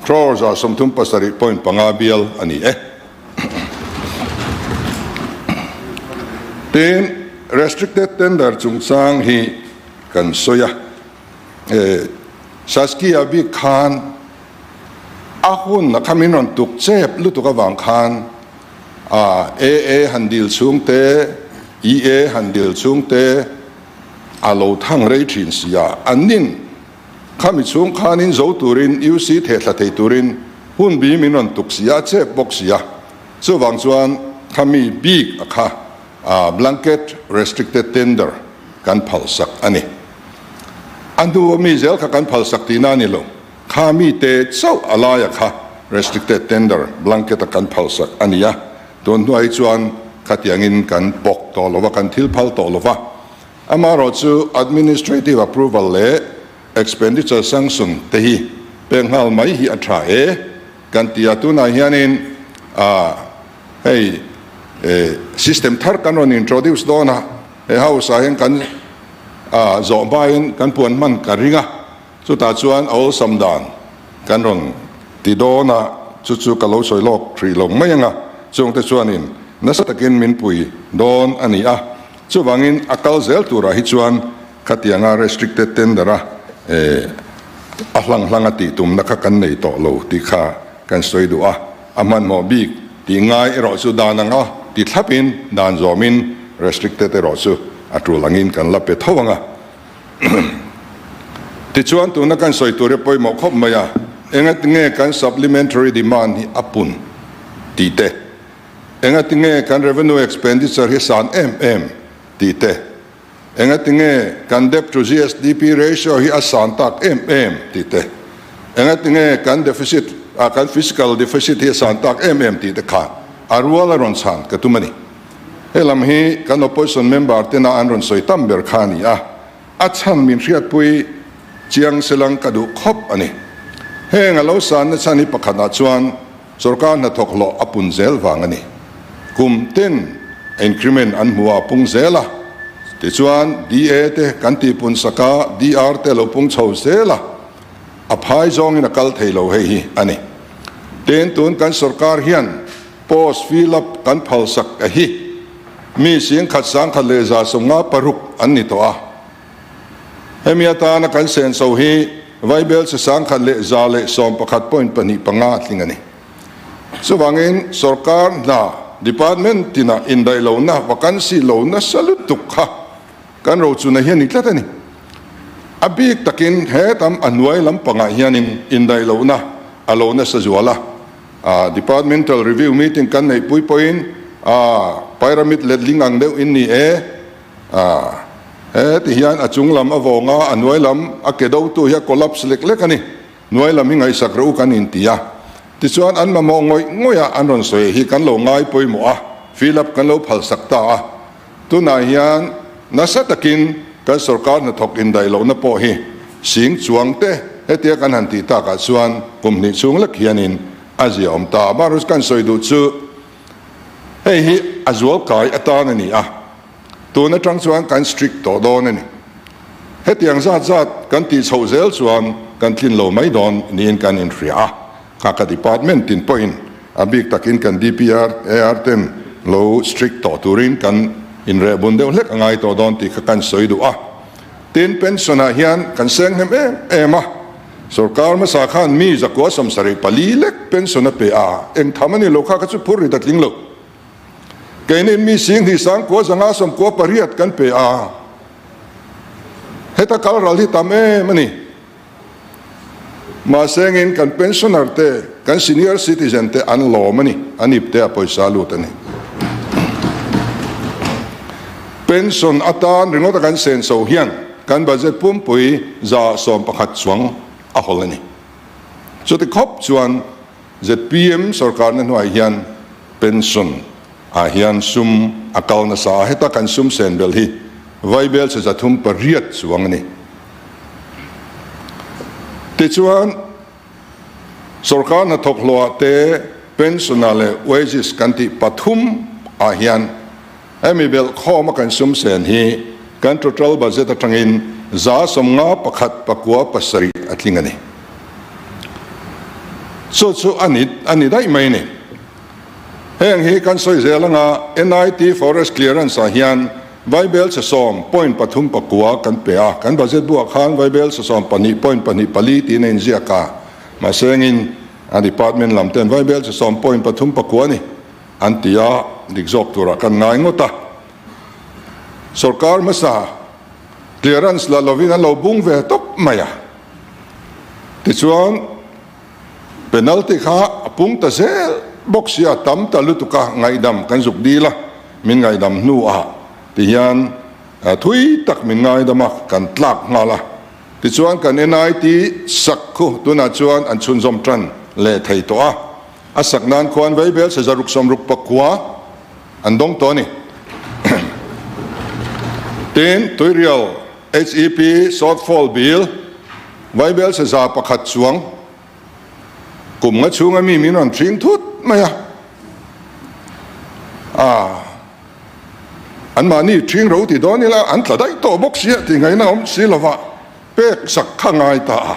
Crore 37.5 bial a ni e. Tin, restricted tender chungchang hi kan sawi a, Saskia bik khan a hun a kha min rawn tuk chep lutuk avang khan AA han dil chhung te, EA han dil chhung te a lo thang rei thin si a, an nin Khami chhung khanin zo turin UC thehthla thei turin hun bi min rawn tuk si a, chep bawk si a. Chuvang chuan khami bik a kha blanket restricted tender kan phalsak a ni. A hnu a mi zel kha kan phalsak tihna a ni lo. Kha mi te chauh a laia kha restricted tender blanket a kan phalsak a ni a. Tun hnuah hi chuan khatiangin kan pawk tawh lo va, kan thil phal tawh lo va. Amaherawhchu administrative approval leh expenditure sanction te hi pek nghal mai hi a tha e kan ti a, tunah hianin hei system thar kan rawn introduce dawn a, he house ah hian kan zawh hmain kan puan hman ka ring a, chutah chuan a awlsam dan kan rawn ti dawn a, chu chu ka lo sawi lawk hrih lo mai ang a, chungte chuanin nasa takin min pui dawn a ni a. Chuvangin a kal zel turah hi chuan khatianga restricted tender a a hlang hlang a tih tumna kha kan nei tawh lo tih kha kan sawi duh a, a hmanhmawh bik tih ngai erawh chu dan anga ti thlapin dan zawmin restricted erawh chu a tul angin kan la pe tho ang a. Tichuan tuna kan sawi tur hi pawimawh khawp mai a, engatinge kan supplementary demand hi a pun tih te, Engatinge kan revenue expenditure hi san em em tih te, engatinge kan debt to GSDP ratio hi a san tak em em tih te, engatinge kan deficit ah kan fiscal deficit hi a san tak em em tih te kha a rual a rawn chhan ka tum a ni. He lam hi kan opposition member tena an rawn sawi tam ber kha a ni a, a chhan min hriatpui chiang selang ka duh khawp a ni. Heng a lo sanna chhan hi pakhatah chuan Sorkar hnathawk hlawh a pun zel vang a ni. Kum tin increment an hmu a pung zel a, tichuan DA te kan tihpun sak a, DR te lo pung chho zel a, a phai zawngin a kal thei lo hei hi a ni. Tin, tun kan sorkar hian post fill up kan phal sak a hi mi 10,000 156 an ni tawh a. Hemi atana kan senso hi Vaibel chi 1,111.25 a tling a ni. Chuvangin sorkar hna department tinah indaih lohna, vacancy lo nasa lutuk kha kan rochuna hi a ni tlat a ni. A bik takin he tam a hnuai lampangah hianin indaih lohna a lo nasa zual a. Departmental review meeting kan neihpui pawhin pyramid letling ang deuh in ni e. A, he ti hian a chung lam a vawng a, a hnuai lam a ke do tu hi a collapse lek lek a ni. Hnuai lam hi ngaihsak rawh u kan inti a. Tichuan an mamawh ngawih ngawih a, an rawn sawi hi kan lo ngai pawimawh a, fill up kan lo phal sak ta a. Tunah hian nasa takin kan sorkar hnathawk indaih lohna pawh hi sing chuang te hetia kan han tih takah chuan kum hnih chhung lek hianin a zia awm ta. Amaherawhchu kan sawi duh chu hei hi a zualkai atan a ni a. Tun atang chuan kan strict tawh dawn a ni. Hetiang zat zat kan tih chhoh zel chuan kan tlin lo mai dawn niin kan inhria a, kha ka department tin pawhin a bik takin kan DPR, AR ten lo strict tawh turin kan inrehbun deuh hlek a ngai tawh dawn tih kha kan sawi duh a. Tin, pension ah hian kan seng hnem em em a, sorkar hmasa khan mi zakua 74 lek pension a pe a, eng tham a ni lo kha kha chu phur rit a tling lo. Keini mi 29 598 kan pe a, heta kal ral hi tam em a ni. Mahse engin kan pensioner te, kan senior citizen te an lawm a ni, an ip te a pawisa lut a ni. Pension atan ringawt a kan senso hian kan budget pumpui 11% chuang a hawl a ni. Chuti khawp chuan ZPM sorkarna hnuai hian. Pension ah hian sum a kal nasa a, heta kan sum sen belh hi Vaibel che 308 chuang a ni. Tichuan, sorkar hnathawk hlawhah te pension ah leh wages kan tih pathum ah hian hemi belh khawm a kan sum sen hi kan total budget atangin 51.7 a tling a ni. Chu chu a ni a ni daih mai a ni. Heng hi kan sawi zel anga NIT Forest Clearance ah hian Vaibel chhe sawm point pathum pakua kan pe a, kan budget buah khan Vaibel chhe sawm pahnih point pahnih pali tiin a inziak a, mahse engin a department lam ten Vaibel chhe sawm point pathum pakua a ni an ti a, dik zawk turah kan ngai ngawt a. Sorkar hmasa clearance la lovin an lo bung ve tawp mai a, tichuan Penalty kha a pung ta zel bawk sia, tam ta lutuk a, ngaihdam kan zuk dil a, min ngaihdam hnu ah ti hian thui tak min ngaidam a, kan tlak nghal a. Tichuan kan NIT sak khu tunah chuan an chhunzawm tan leh thei tawh a, a sak nan khuan Vaibel 669 an dawng tawh a ni. Tin, Tuirial HEP shortfall bill Vaibel 100 chuang kum nga chhunga mi min rawn hring thut mai a, ah anmahni hring ro ti dawn ila an tla daih tawh bawk sia tih ngaihna awm si lova pek sak kha ngai ta a.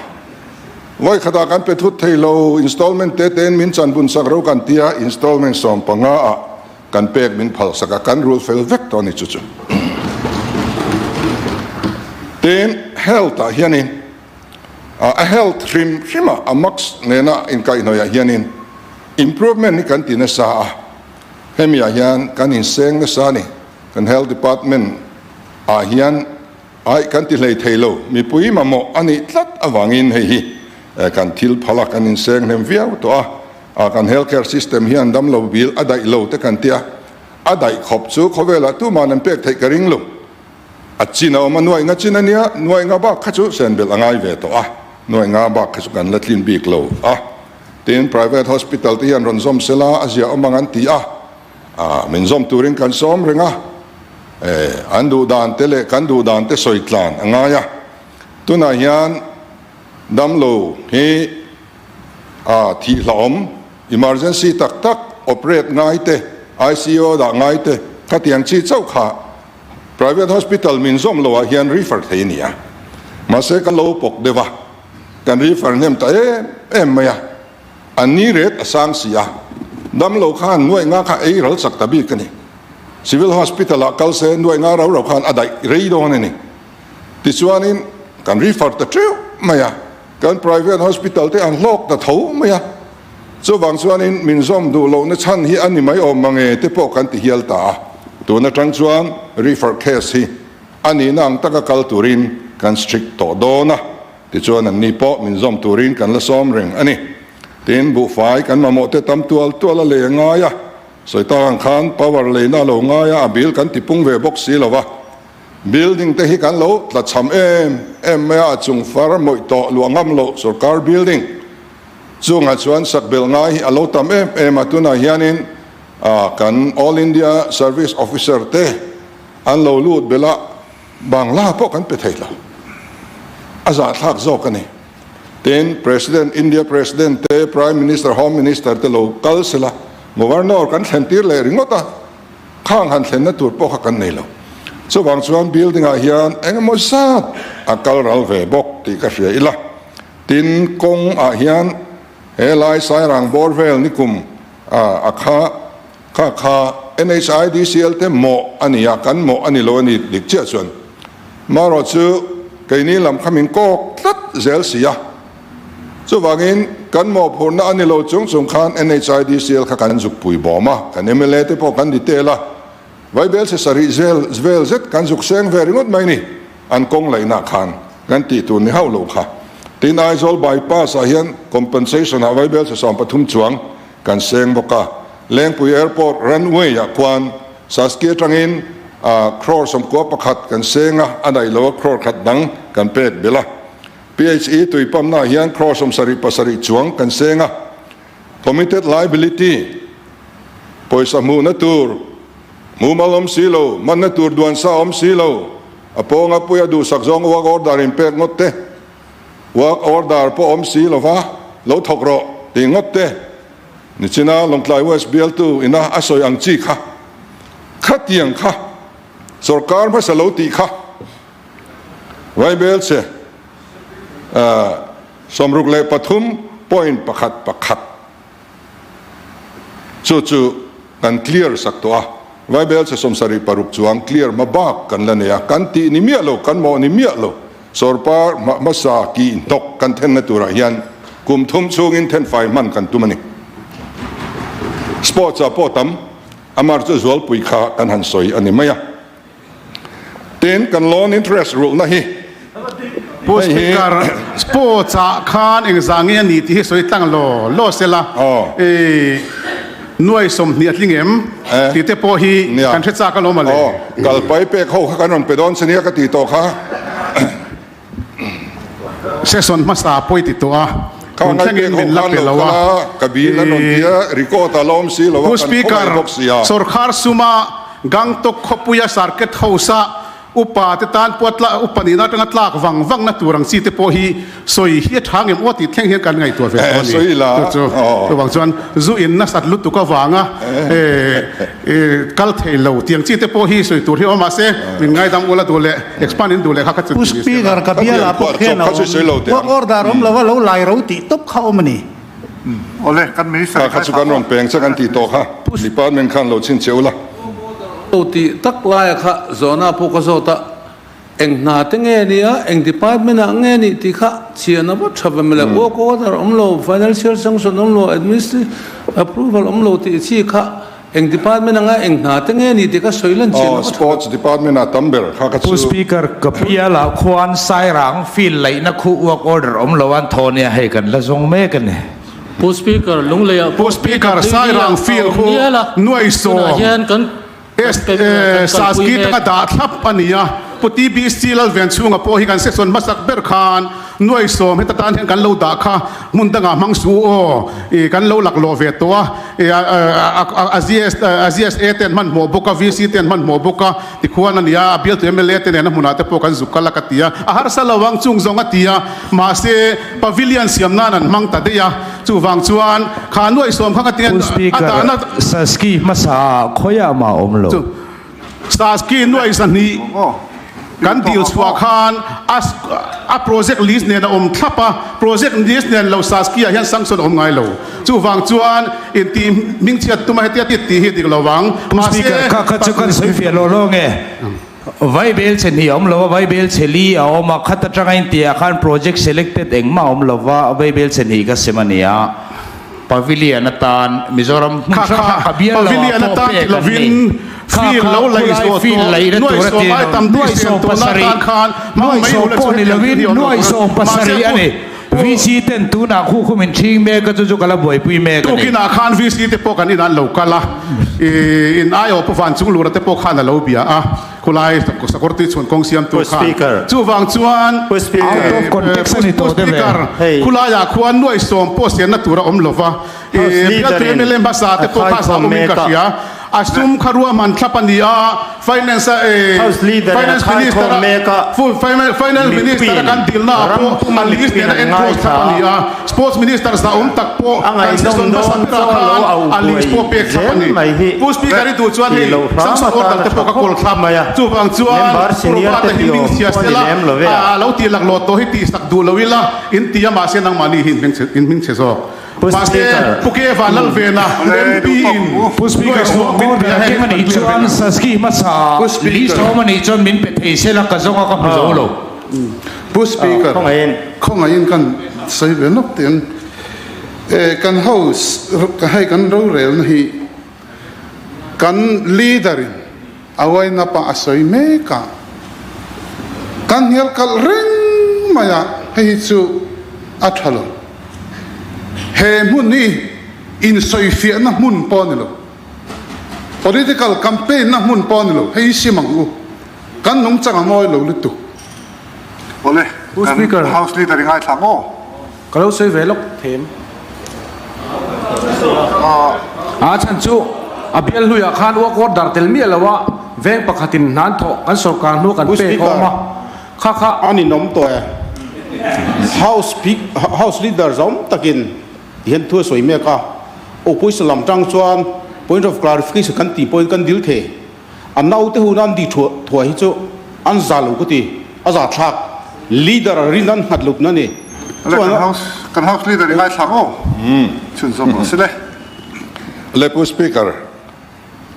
Vawi khatah kan pe thut thei lo, installment te tein min chan bun sak ro kan tia, installment 15 ah kan pek min phal sak a, kan rul fel vek tawh a ni chu chu. Tin, health ah hianin a health hrim hrim a, a max nena inkaihhnawih ah hianin improvement hi kan ti nasa a, hemi ah hian kan inseng nasa a ni. Kan health department ah hian ai kan ti hlei thei lo, mipui mamawh a nih tlat avangin hei hi kan thil phal a, kan inseng hnem viau tawh a. A kan health care system hian damlo bil a daih lo te kan tia, a daih khawp chu khawvelah tuman an pek theih ka ring lo. A chin a awm a, nuaih nga chin a nia, nuaih nga bak kha chu sen belh a ngai ve tawh a, nuaih nga bak kha chu kan la tlin bik lo a. Tin, private hospital te hian rawn zawm sela a zia awm ang an ti a, a min zawm turin kan sawm reng a, e an duh dan te leh kan duh dan te sawi tlan a ngai a. Tunah hian damlo hi A thih hlauhawm, emergency tak tak, operate ngai te, ICU dah ngai te, khatiang chi chauh kha private hospital min zawm loh ah hian refer thei a ni a. Mahse kan lo pawk deuh a, kan refer hnem ta em em mai a, an ni ret a sang si a, damlo khan nuaih nga kha ei ral chak ta bik a ni. Civil hospital ah kal se nuaih nga rau rau khan a daih rei dawn a ni. Tichuanin kan refer ta teuh mai a. Kan private hospital te an hlawk ta tho mai a, chuvang chuanin min zawm duh lohna chhan hi a ni mai awm mange te pawh kan ti hial ta a, tun atang chuan refer case hi a nihna ang taka kal turin kan strict tawh dawn a, tichuan anni pawh min zawm turin kan la sawm reng a ni. Tin, buhfai kan mamawh te tam tual tual a lei a ngai a, sawi tak ang khan power leina a lo ngai a, a bill kan ti pung ve bawk si lo va. Building te hi kan lo tla cham em em mai a, a chung far mawih tawh luah ngam loh sorkar building chungah chuan sak belh ngai hi a lo tam em em a, tunah hianin kan All India Service Officer te an lo lut belh a, Bangla pawh kan pe thei lo, a zahthlak zawk a ni. Tin, President, India President te, Prime Minister, Home Minister te lo kal sela, Governor kan thlen tir leh ringawt a. Khang han thlenna tur pawh kha kan nei lo. Chuvang chuan building ah hian eng emaw zat a kal ral ve bawk tih ka hria ila. Tin, kawng ah hian he lai Sairang bawr vel nikum a kha kha kha NHIDCL te mawh a ni a, kan mawh a ni lo a ni dik chiah chuan. Marawh chu keini lam kha min kawk tlat zel si a. Chuvangin, kan mawhphurhna a ni lo chung chung khan NHIDCL kha kan zuk pui bawm a, kan mla te pawh kan detail a, Vaibel se sarih zel vel zet kan zuk seng ve ringawt mai ni, an kawng laihna khan kan tih tur ni hauh lo kha. Tin, Aizawl bypass ah hian compensation ah Vaibel se 13 chuang kan seng bawk a, Lengpui Airport runway ah khuan Saski atangin crore 91 kan seng a, a daih lo a crore khat dang kan pek belh a. PHE tui pump-na ah hian crore 77 chuang kan seng a, committed liability Pawisa hmuhna tur mumal awm si lo, hmanna tur duan sa awm si lo, a pawnga puia duhsak zawng work order in pek ngawt te, work order pawh awm si lova lo thawk rawh tih ngawt te, nichina Lawngtlai West bialtu ina a sawi ang chi kha, khatiang kha sorkar hmasa lo tih kha Vaibelche 63 point 1 1. Chu chu kan clear sak tawh a, Vaibelche 76 chuang clear hma bak kan la nei a, kan tih ni miah lo, kan mawh ni miah lo, sawrkar hmasa kih hnawk kan thenna turah hian kum thum chhungin thenfai hman kan tum a ni. Sports ah pawh tam, amar chu zualpui kha kan han sawi a ni mai a. Tin, kan loan interest rulhna hi Pu hei hi. Speaker, sports ah khan engzah nge a ni tih hi sawi tlang law law sela, i nuai 20 a tling em tih te pawh hi kan hre chak alawm ale. Aw, kalpai pek ho kha kan rawn pe dawn che nia ka tih tawh kha. Session hmasa pawi ti tawh a, tun thlengin min la pe lo a. Pu Speaker, sorkar suma Gangtok khawpuia Circuit House-a upa te tan pawh tla upa nihna atanga tlak vang vangna tur ang chi te pawh hi sawi hi a tha ngem aw tih thleng hian kan ngaihtuah ve tawh a ni. Chu chu chuvang chuan zu in nasat lutuk avanga kal thei lo tiang chi te pawh hi sawi tur hi awm mahse min ngaidam ula duh leh expand in duh leh kha kha chu Pu Speaker ka bial ah pawh khian a awm. Work order awm lova lo lai ro tih tawp kha awm a ni. Awle kan minister Kha kha chu kan rawn peng che kan tih tawh kha department khan lo chhin che ula. Lo tih tak laia kha zawhna pawh ka zawt a, eng hna te nge nia, eng department ah nge nih tih kha chian a va tha ve mawle. Work order awm lo, financial sanction awm lo, administrative approval awm lo tih chi kha Eng department anga eng hna te nge ni tih ka sawi lan chian a va tha. Sports department ah tam ber kha ka Pu chu. Speaker, ka pial ah khuan Sairang field laihna khu work order awm lo an thaw nia hei kan la zawng mek a ni. Pu Speaker, Lunglei ah Pu pawh Speaker, PWD ah Sairang a field awm khu nial a, nuai tunah sawm hian kan S kan kalpui Saski mek. taka dah thlap a ni a. Pu TBC Lalvenchhunga pawh hi kan section hmasak ber khan Nuai 10 heta tan hian kan lo dah kha hmun dangah hmang suh u aw, i kan lo laklawh ve tawh a, i a GSA te an hmanhmawh bawk a, VC te an hmanhmawh bawk a, tikhuan a nia, a bialtu mla te nena hmunah te pawh kan zuk kal a ka ti a, a harsa lo ang chung zawng a ti a, mahse pavilion siam nan an hmang ta daih a, chuvang chuan kha nuai 10 kha ka ti a, Pu a Speaker, dahna. Saski hmasa ah khawiah mah awm lo. Saski nuai 2 kan dil chhuah khan a a project list nen a awm thlap a, project list nen lo Saski ah hian sanction a awm ngai lo. Chuvang chuan intih hmingchhiat tuma hetia tit tih hi dik lo vang. Pu Mahse Speaker, kha kha chu kan sawi fiah lawh lawng e. Vaibel chhe hnih a awm lo a, vaibel chhe li a awm a, khat atanga inti ah khan project selected engmah a awm lo va, vaibel chhe hnih ka sem a ni a. Pavilion atan Mizoram hmun Kha hrang kha hrang ka bial lo ah Pavilion pawh atan pek ti an lovin ni. Kha field kha lo laih khulai zawh field tawh laihna nuai tur a 10 ti ai lo. tam tih Nuai siam 10 tuna pasarih tan khan hmang nuai mai 10 ula pawh chu ni hetiang lovin thil hi awm lo nuai tur a 10 mahse pasarih a pu ni. pu VC ten tunah khu khu min ṭhing mek a chu chu ka la buaipui mek a ni. Tukinah khan VC te pawh kan inah an lo kal a, i in aiawh pu Van Chunglura te pawh khan a lo bia a. Khulai sakawr tui chhun kawng siamtu Pu khan Speaker. chuvang chuan Pu Speaker. Out of context a ni tawh deuh e. Speaker Hei. khulaiah khuan nuai 10 pawh sianna tur a awm lova House bialtu leader in mla hmasa te a pawh kha khaikhawm zah awmin ka mek a. hria a sum kha ruahman thlap a ni a finance a House leader in a finance minister khaikhawm mek a. finance minister a Mipuiin kan dilna ah ram pawh puma a list mipuiin nen a an enclose ngaithla thlap a ni a. a sports minister zah awm tak pawh A kan ngaihnawm section hmasa dawn berah chaw khan lo au a list buai pawh pek thlap a zel ni mai hi Pu Speaker i duh chuan tih hei loh hram sanction order atan a te tha pawh ka khawp kawl thlap mai a. chuvang chuan Member senior Prabhat te a hi tih hming awm chhia pawh a ni sela lem lo ve a. a lo tih laklawh tawh hi tih sak duh lo ila in ti a mahse nangmahni hi in hming chhe zawk Pu mahse Speaker. Pu Kevan Lalvena MP in Pu Speaker, nuai 10 min work pe a order hei keng a kan nih clear chuan vek ang. Saski hmasa Pu Speaker. list awm a nih chuan min pe thei sela ka zawng a ka hmu zo lo. Pu Speaker, Khawngaihin. khawngaihin kan sawi ve nawk teh ang. Eh, kan house, hei kan rorelna hi kan leader in a uainap a a sawi mek a, kan hnial kalh reng mai a, hei hi chu a tha lo. He hmun hi insawifiahna hmun pawh a ni lo, political campaign na hmun pawh a ni lo, hei hi sim ang u. Kan nungchang a ngawi lo lutuk. Awle, Pu kan Speaker. House Leader i ngaithla ang aw. Ka lo sawi ve lawk them. A chhan chu A bial hluiah khan work order tel miah lo a, veng pakhatin hnan thawh kan sorkar hnu kan Pu pek a Speaker, awm a, kha kha. A ninawm tawh e. House House Leader zawm takin tihian thu a sawi mek a, Opposition lam tang chuan point of clarification kan tih pawhin kan dil thei. A naute hun an di thuah hi chu an za lo ka ti, a za thlak. Leader a rin an nghat lohna a ni. Le kan house kan house leader i ngaithla maw? Chhunzawm rawh si le. Le Pu Speaker,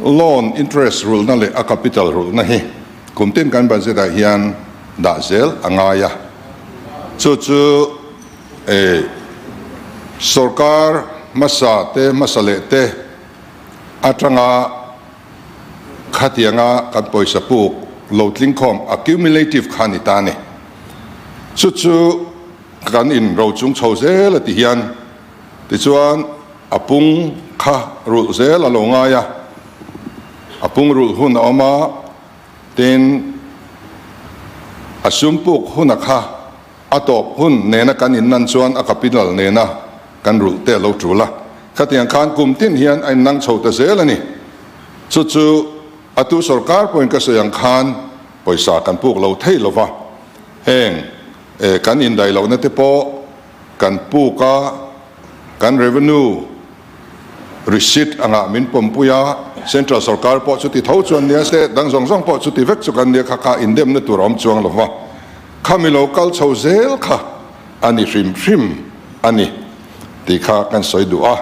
loan interest rulhna leh a capital rulhna hi kum tin kan budget ah hian dah zel a ngai a. Chu chu sorkar hmasa te hmasa leh te atanga Khatianga kan pawisa puk lo tlingkhawm accumulative kha ni ta ni. Chu chu kan in ro chung chho zel a ti hian tichuan a pung kha rulh zel a lo ngai a, a pung rulh hun a awm a, tin a sum puk huna kha a tawp hun nena kan in nan chuan a capital nena kan rulh te a lo tul a, khatiang khan kum tin hian a innang chho ta zel a ni. Chu chu a tu sorkar pawhin ka sawi ang khan pawisa kan puk lo thei lo va, heng kan indaih lohna te pawh kan puk a, kan revenue receipt angah min pawmpui a, central sorkar pawh chuti tho chuan nia, state dang zawng zawng pawh chuti vek chu kan nia, kha kha indemna tur a awm chuang lo va, khami lo kal chho zel kha a ni hrim hrim a ni tih kha kan sawi duh a.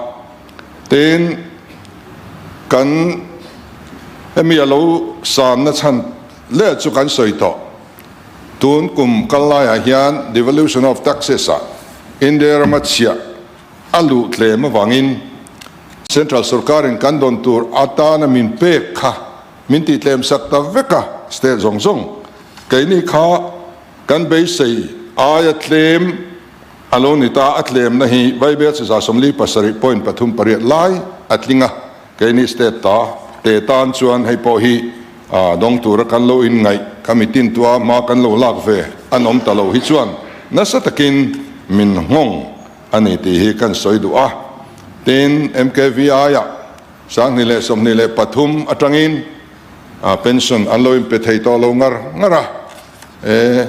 Tin, kan hemi a lo sanna chhan leh chu kan sawi tawh. Tun kum kal laiah hian devolution of taxes ah India rama chhiah a luh tlem avangin Central sorkarin kan dawn tur atana min pek kha min tih tlem sak ta vek a, state zawng zawng keini kha Kan beisei aia tlem a lo ni ta, a tlemna hi Vaibel chi 47.38 lai a tling a, keini state ta te tan chuan hei pawh hi dawng tura kan lo inngaih, ka mitin tua hma kan lo lak ve an awm ta lo hi chuan nasa takin min nghawng a ni tih hi kan sawi duh a. Tin, MKVI-ah 2023 atangin pension an lo inpe thei tawh lo ngar ngar a. E,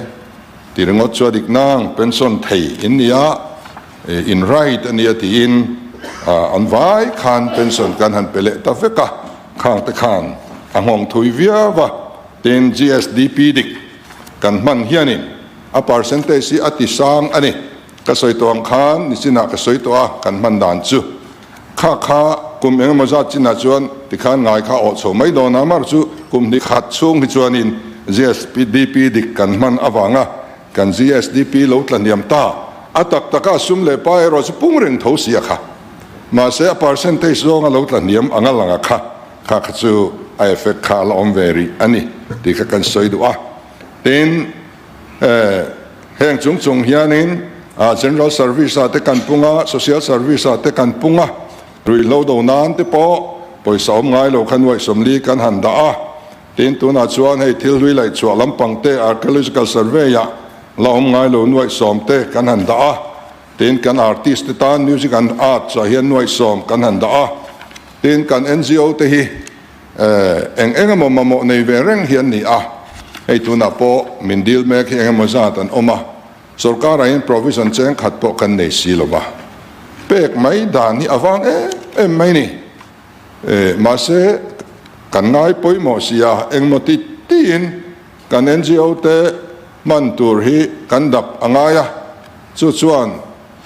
ti ringawt chu a dik nang, pension thei in nia, in right a nia tiin an vai khan pension kan han pe leh ta vek a, khang te khan a nghawng thui viau a, tin GSDP dik kan hman hianin a percentage hi a ti sang a ni, ka sawi tawh ang khan nichinah ka sawi tawh a, kan hman dan chu kha kha kum engemaw zat chinah chuan tikhan ngai kha awh chho mai dawn a, mar chu kum hnih khat chhung hi chuanin GSDP dik kan hman avanga kan GSDP lo tla hniam ta a tak taka sum leh pa erawh chu pung reng tho si a kha. Mahse a percentage zawnga lo tla hniam anga lang a kha kha kha chu a effect kha a la awm ve rih a ni tih kha kan sawi duh a. Tin, Heng chung chung hianin General Service ah te kan pung a, Social Service ah te kan pung a, ruihhlo do nan te pawh pawisa awm ngai lo kha nuaih sawmli kan han dah a. Tin, tunah chuan hei thil hlui laih chhuah lampang te Archaeological Survey ah la awm ngai lo nuaih sawm te kan han dah a. Tin, kan artist te tan Music and Arts ah hian nuaih sawm kan han dah a. Tin, kan NGO te hi Eng eng emaw mamawh nei ve reng hi an ni a, hei tunah pawh min dil mek hi eng emaw zat an awm a, sorkarah hian provision cheng khat pawh kan nei si lo va, pek mai dan hi a vang em em mai ni. Mahse, kan ngai pawimawh si a, engmaw ti tiin kan NGO te hman tur hi kan dap a ngai a, chu chuan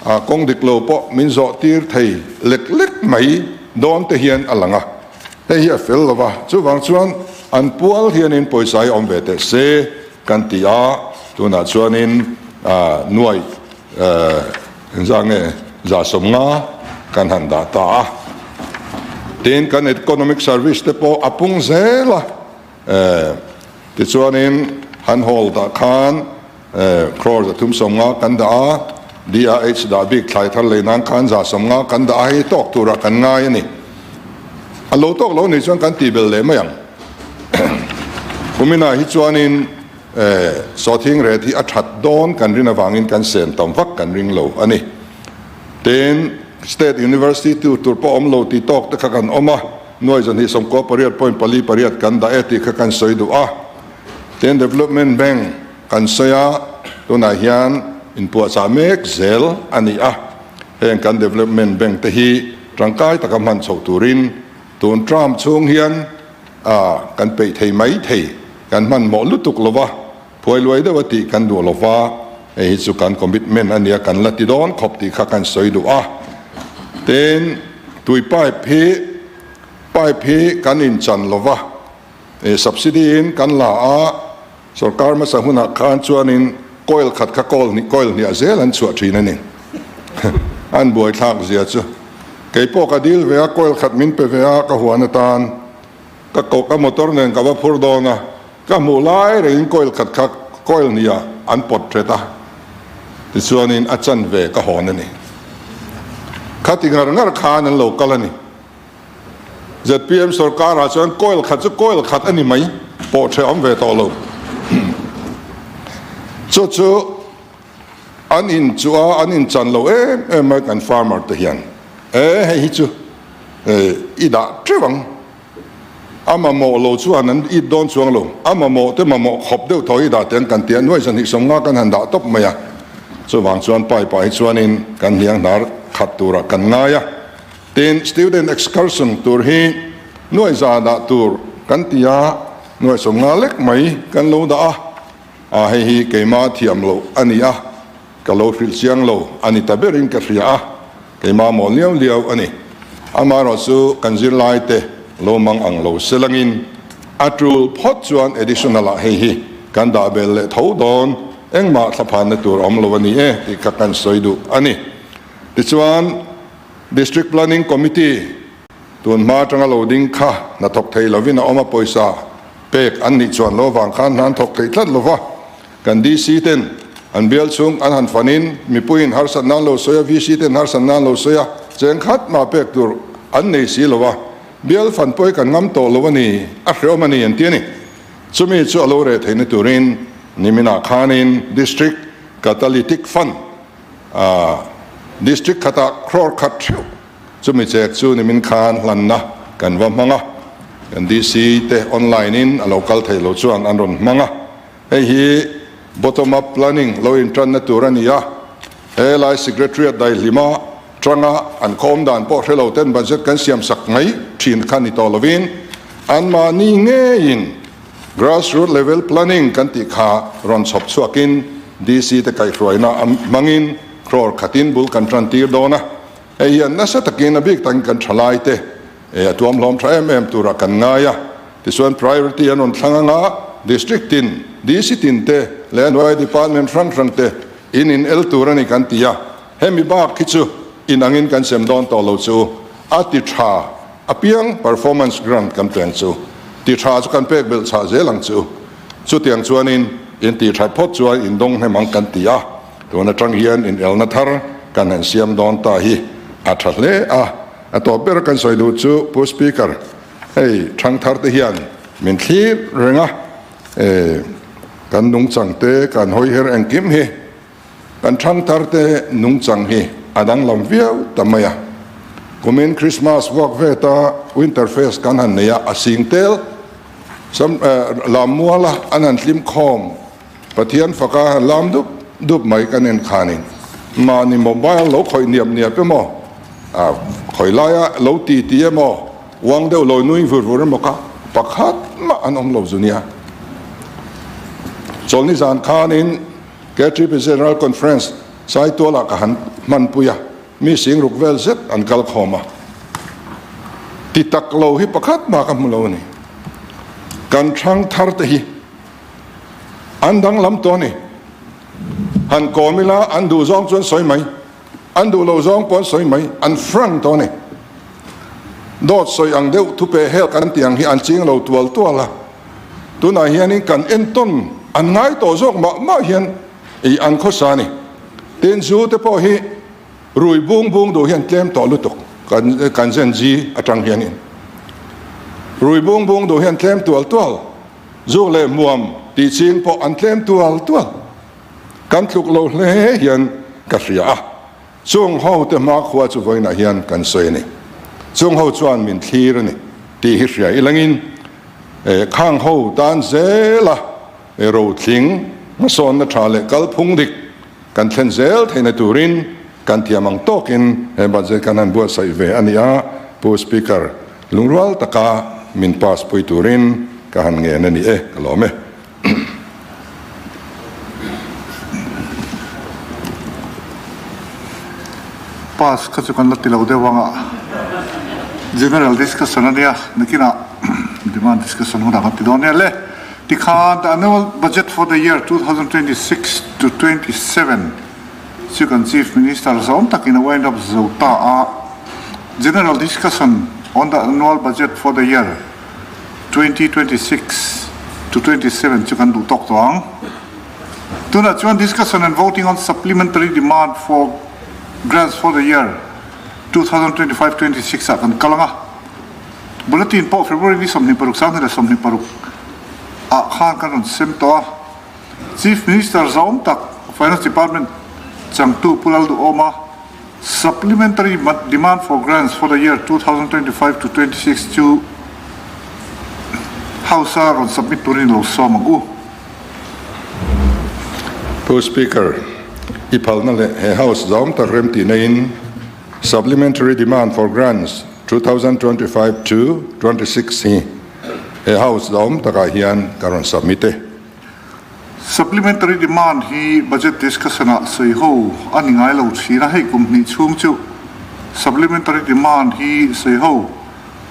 A kawng dik lo pawh min zawh tir thei lek lek mai dawn te hian a lang a, hei hi a fel lo va, chuvang chuan an pual hianin pawisa hi awm ve teh se kan ti a, tunah chuanin nuai engzah nge 150 kan han dah ta a, tin kan economic service te pawh a pung zel a, tichuanin han hawl dah khan Crore 350 kan dah a, DRH dah bik thlai thar lei nan khan 150 kan dah a, hei tawk turah kan ngai a ni. A lo tawk lo nih chuan kan tih belh leh mai ang. Kuminah hi chuanin sawthing ret hi a that dawn kan rin avangin kan sem tam vak kan ring lo a ni. Tin, State University tur tur pawh awm lo tih tawk te kha kan awm a. Nuai 2 98 point pali pariat kan dah e tih kha kan sawi duh a. Tin, Development Bank kan sawi a, tunah hian inpuahchah mek zel a ni a. Heng kan Development Bank te hi tangkai taka hman chhoh turin tun term chhung hian kan peih thei mai thei, kan hmanhmawh lutuk lo va. Phuai luai deuh a tih kan duh lo va, hei hi chu kan commitment a nia, kan la ti dawn khawp tih kha kan sawi duh a. Tin, tui pipe hi, pipe hi kan inchan lo va, subsidy in kan la a, sorkar hmasa hunah khan chuanin coil khat kha coil hnih, coil hniah zel an chhuah thin a ni. An buaithlak zia chu. Kei pawh ka dil ve a, coil khat min pe ve a, ka huan atan ka koh, ka motor nen ka va phur dawn a, Ka hmuh lai rengin coil khat kha coil hniah an pawt ṭhet a, tichuanin a chanve ka hawn a ni. Khati ngar ngar khan an lo kal a ni. Zpm sorkarah chuan coil khat chu coil khat a ni mai, pawh ṭheh awm ve tawh lo. Chu chu an in chu a, an inchan lo em em mai kan farmer te hian. E hei hi chu i dah ṭeuh ang. A mamawh lo chuan an it dawn chuang lo. A mamawh te mamawh khawp deuh thaw hi dah teh an kan ti a, nuai 250 kan han dah tawp mai a. Chuvang chuan pipe ah hi chuanin kan hniang hnar khat turah kan ngai a. Tin, student excursion tur hi nuai za dah tur kan ti a, nuai 50 lek mai kan lo dah a. A hei hi keimah thiam loh a ni a, ka lo hrilh chiang lo a ni ta berin ka hria a. Keimah maw liau liau a ni. Amaherawh chu kan zirlaite lo mang ang lo se langin a tul phawt chuan additional ah hei hi kan dah bel leh tho dawn, engmah thlaphanna tur a awm lo a ni e tih kha kan sawi duh a ni. Tichuan District Planning Committee tun hma atanga lo ding kha hnathawk thei lovin a awm a, pawisa pek an nih chuan lo vang khan hna an thawk thei tlat lova. Kan DC ten an bial chhung an han fanin mipuiin harsatna an lo sawi a, VC ten harsatna an lo sawi a, cheng khat mah pek tur an nei si lo a, bial fan pawh hi kan ngam tawh lo a ni, a hreawm a ni an ti a ni. Chumi chu a lo reh theihna turin niminah khanin District Catalytic Fund, District khatah crore khat theuh chumi chek chu nimin khan hlanna kan va hmang a, kan DC te online in a lo kal theih loh chuan an rawn hmang a. Hei hi bottom up planning lo intanna tur a ni a, he lai Secretariat daihlima tanga an khawm dan pawh hre lo ten budget kan siam sak mai thin kha ni tawh lovin anmahni ngeiin grassroot level planning kan tih kha rawn chhawp chhuakin DC te kaihhruaina hmangin crore khatin bul kan tan tir dawn a, hei hian nasa takin a bik takin kan thalai te a tuam hlawm tha em em turah kan ngai a. Tichuan priority an rawn thlang anga District tin, DC tin te leh a hnuaia department hrang hrang te in in el tur a ni kan ti a, hemi bak hi chu in angin kan sem dawn tawh lo chu a ti tha apiang performance grant kan peng chu ti tha chu kan pek belh chhah zel ang chu. Chutiang chuanin in ti that phawt chuan in dawng hnem ang kan ti a, tun atang hian in elna thar kan han siam dawn ta hi a tha hle a, a tawp ber kan sawi duh chu Pu Speaker, Hei thangthar te hian min thlir reng a, e kan nungchang te kan hawi her engkim hi kan thangthar te nungchang hi a danglam viau ta mai a. Kumin Christmas vuak vet a Winter Fest kan han nei a, a sing tel sam lam mual a an han tlim khawm Pathian faka han lam dup dup mai kan en khanin mahni mobile lo khawih niap niap emaw a khawi laia lo ti ti emaw Uang deuh lawi nui vur vur emaw kha pakhat mah an awm lo zu nia. Chawlhni zan khanin KTP General Conference Saitualah ka han hmanpui a, mi sing ruk vel zet an kal khawm a. Ti tak lo hi pakhat mah ka hmu lo a ni. Kan thlang thar te hi an danglam tawh a ni. Han kawm ila an duh zawng chuan sawi mai. An duh lo zawng pawh an sawi mai, an frank tawh a ni. Dawt sawi ang deuh thupe hel kan tih ang hi an ching lo tual tual a, tunah hianin kan entawn an ngai tawh zawk mah mah hian ei an khawsa a ni. Tin, zu te pawh hi rui bung bung duh hian tlem tawh lutuk kan kan zen zi atang hianin rui bung bung duh hian tlem tual tual, zuk leh hmuam tih ching pawh an tlem tual tual. Kan tluk lo hle hian ka hria a, chung ho te hmakhua chu vawiinah hian kan sawi a ni. Chung ho chuan min thlir a ni. tih hi hria ilangin khang ho tan zela rotling hmasawnna tha leh kalphung dik kan thlen zel theihna turin kan thiam ang tawkin he budget kan han buatsaih ve a ni a, Pu Speaker, lungrual taka min pass pui turin ka han ngen a ni e, ka lawm e. Pass kha chu kan la ti lo deuh ang a, General discussion a nia, nakinah demand discussion hunah kan ti dawn nia le. Tikhan the annual budget for the year 2026 to 27 chu kan Chief Minister zawm takin a wind up zo ta a, General discussion on the annual budget for the year 2026 to 27 chu kan duh tawk tawh ang. Tunah chuan discussion and voting on supplementary demand for grants for the year 2025-26 ah kan kal ang a. Bulletin pawh February ni 26 2026 ah khan kan rawn sem tawh a. Chief Minister zawm tak Finance Department changtu Pu Lalduhawma Supplementary demand for grants for the year 2025 to 26 chu House a rawn submit turin lo sawm ang u. Pu Speaker, i phalna leh he House zawm tak remtih neiin Supplementary demand for grants 2025 to 26 hi he House zawm takah hian ka rawn submit e. Supplementary demand hi budget discussion ah sawi ho a ni ngai lo thin a, hei kum hnih chhung chu supplementary demand hi sawi ho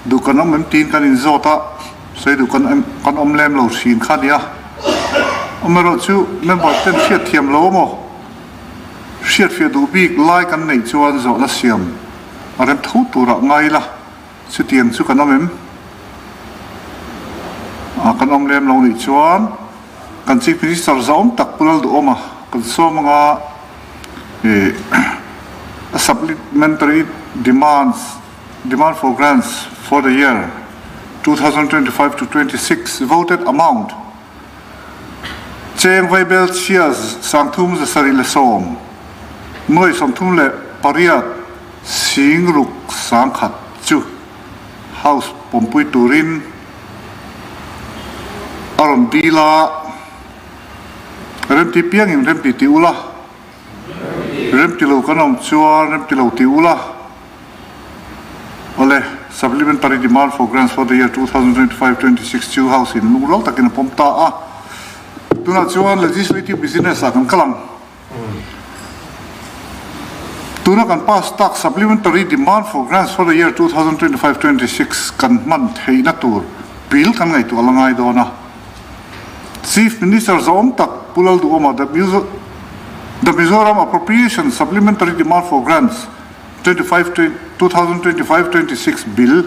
duh kan awm em tiin kan inzawt a, sawi duh kan kan awm lem lo thin kha nia. Amaherawh chu member ten hriat thiam lo amaw hriatfiah duh bik lai kan neih chuan zawhna siam a rem tho turah ngai ila. Chutiang chu kan awm em? A, kan awm lem lo nih chuan kan Chief Minister zahawm tak Pu Lalduhawma kan sawm anga ih a supplementary demands, demand for grants for the year 2025 to 26 voted amount cheng vaibel chhia 3710 nuai 38 Singruk sangkhat chu House pawmpui turin a rawn dil a, Remti piangin remti ti ula, remti lo kan awm chuan remti lo ti ula. Awle, Supplementary Demand for Grants for the Year 2025-26 chu House in lungrual takin a pawm ta a. Tunah chuan Legislative Business ah kan kal ang. Tuna kan pass tak Supplementary Demand for Grants for the Year 2025-26 kan hman theihna tur bill kan ngaihtuah la ngai dawn a. Chief Minister zawm tak Pu Lalduhawma the The Mizoram Appropriation Supplementary Demand for Grants 2025-26 Bill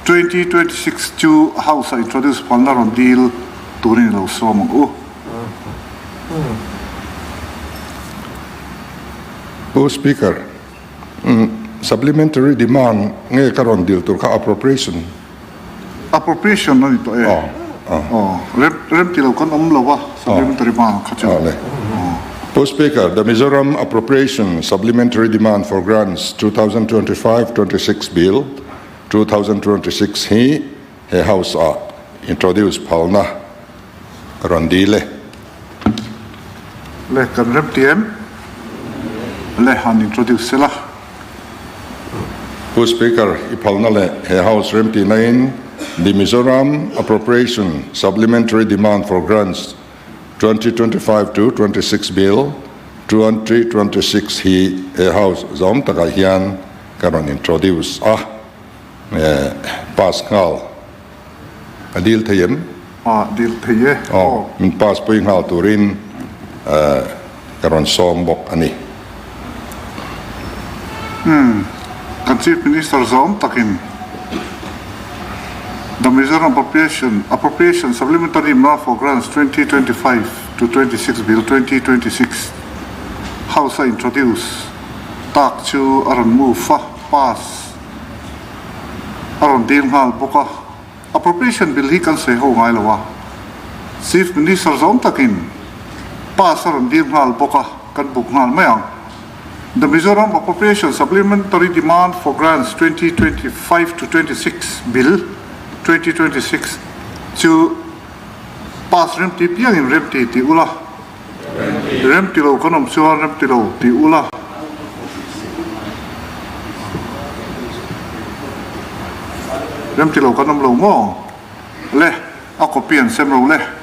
2026 chu House-a introduce phalna rawn dil turin i lo sawm ang u. Pu Speaker, supplementary demand nge ka rawn dil tur kha appropriation? Appropriation a ni tawh e. Aw, rem ti lo kan awm lo a, supplementary demand kha chu. Pu Speaker, the Mizoram Appropriation Supplementary Demand for Grants 2025-26 Bill 2026 hi He House ah introduce phalna ka rawn dil e. Le kan rem ti em? Le han introduce sela. Pu Speaker, i phalna leh he House rem tihna in The Mizoram Appropriation Supplementary Demand for Grants 2025 to 26 Bill 2026 hi he House zawm takah hian ka rawn introduce a. Pass nghal a dil thei em? A dil thei e. Aw, min pass pui nghal turin ka rawn sawm bawk a ni. Umm, kan Chief Minister zawm takin The Mizoram Appropriation Appropriation Supplementary Demand for Grants 2025 to 26 Bill 2026 House a introduce tak chu a rawn move a, pass. A rawn dil nghal bawk a, Appropriation Bill hi kan sawi ho ngai lo a, Chief Minister zawm takin pass a rawn dil nghal bawk a, kan buk nghal mai ang. The Mizoram Appropriation Supplementary Demand for Grants 2025 to 26 Bill 2026 chu pass remti piangin remti ti ula, remti lo kan awm chuan remti lo ti ula. Remti lo kan awm lo maw? Le, a copy an sem ro le.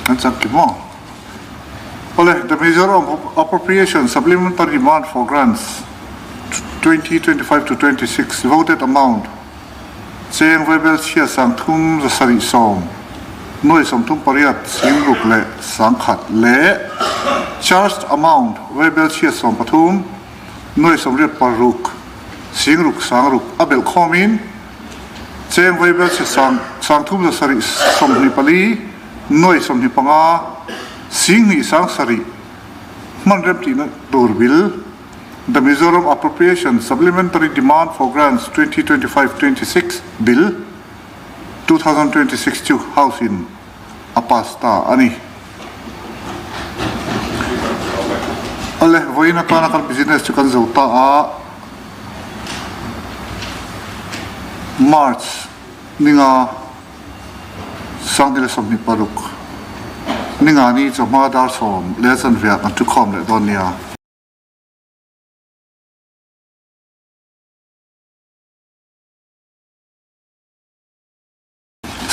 Kan chak ki maw? Awle, the Mizoram Appropriation Supplementary Demand for Grants 2025 to 26 voted amount cheng vaibel chhia 30 7 nuai 38 singruk leh 10,000 leh charged amount vaibel chhia 13 nuai 86 singruk 6 a belh khawmin cheng vaibel chhia 30 7 24 nuai 25 sing 2 7 hman rem tihna tur bill The Mizoram Appropriation Supplementary Demand for Grants 2025-26 Bill, 2026 chu House in a pass ta a ni. Awle, vawiin atana kan business chu kan zo ta a, March ninga 2026 ninga ni chawhma dar sawm leh chanve ah kan thukhawm leh dawn nia.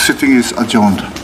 Sitting is adjourned.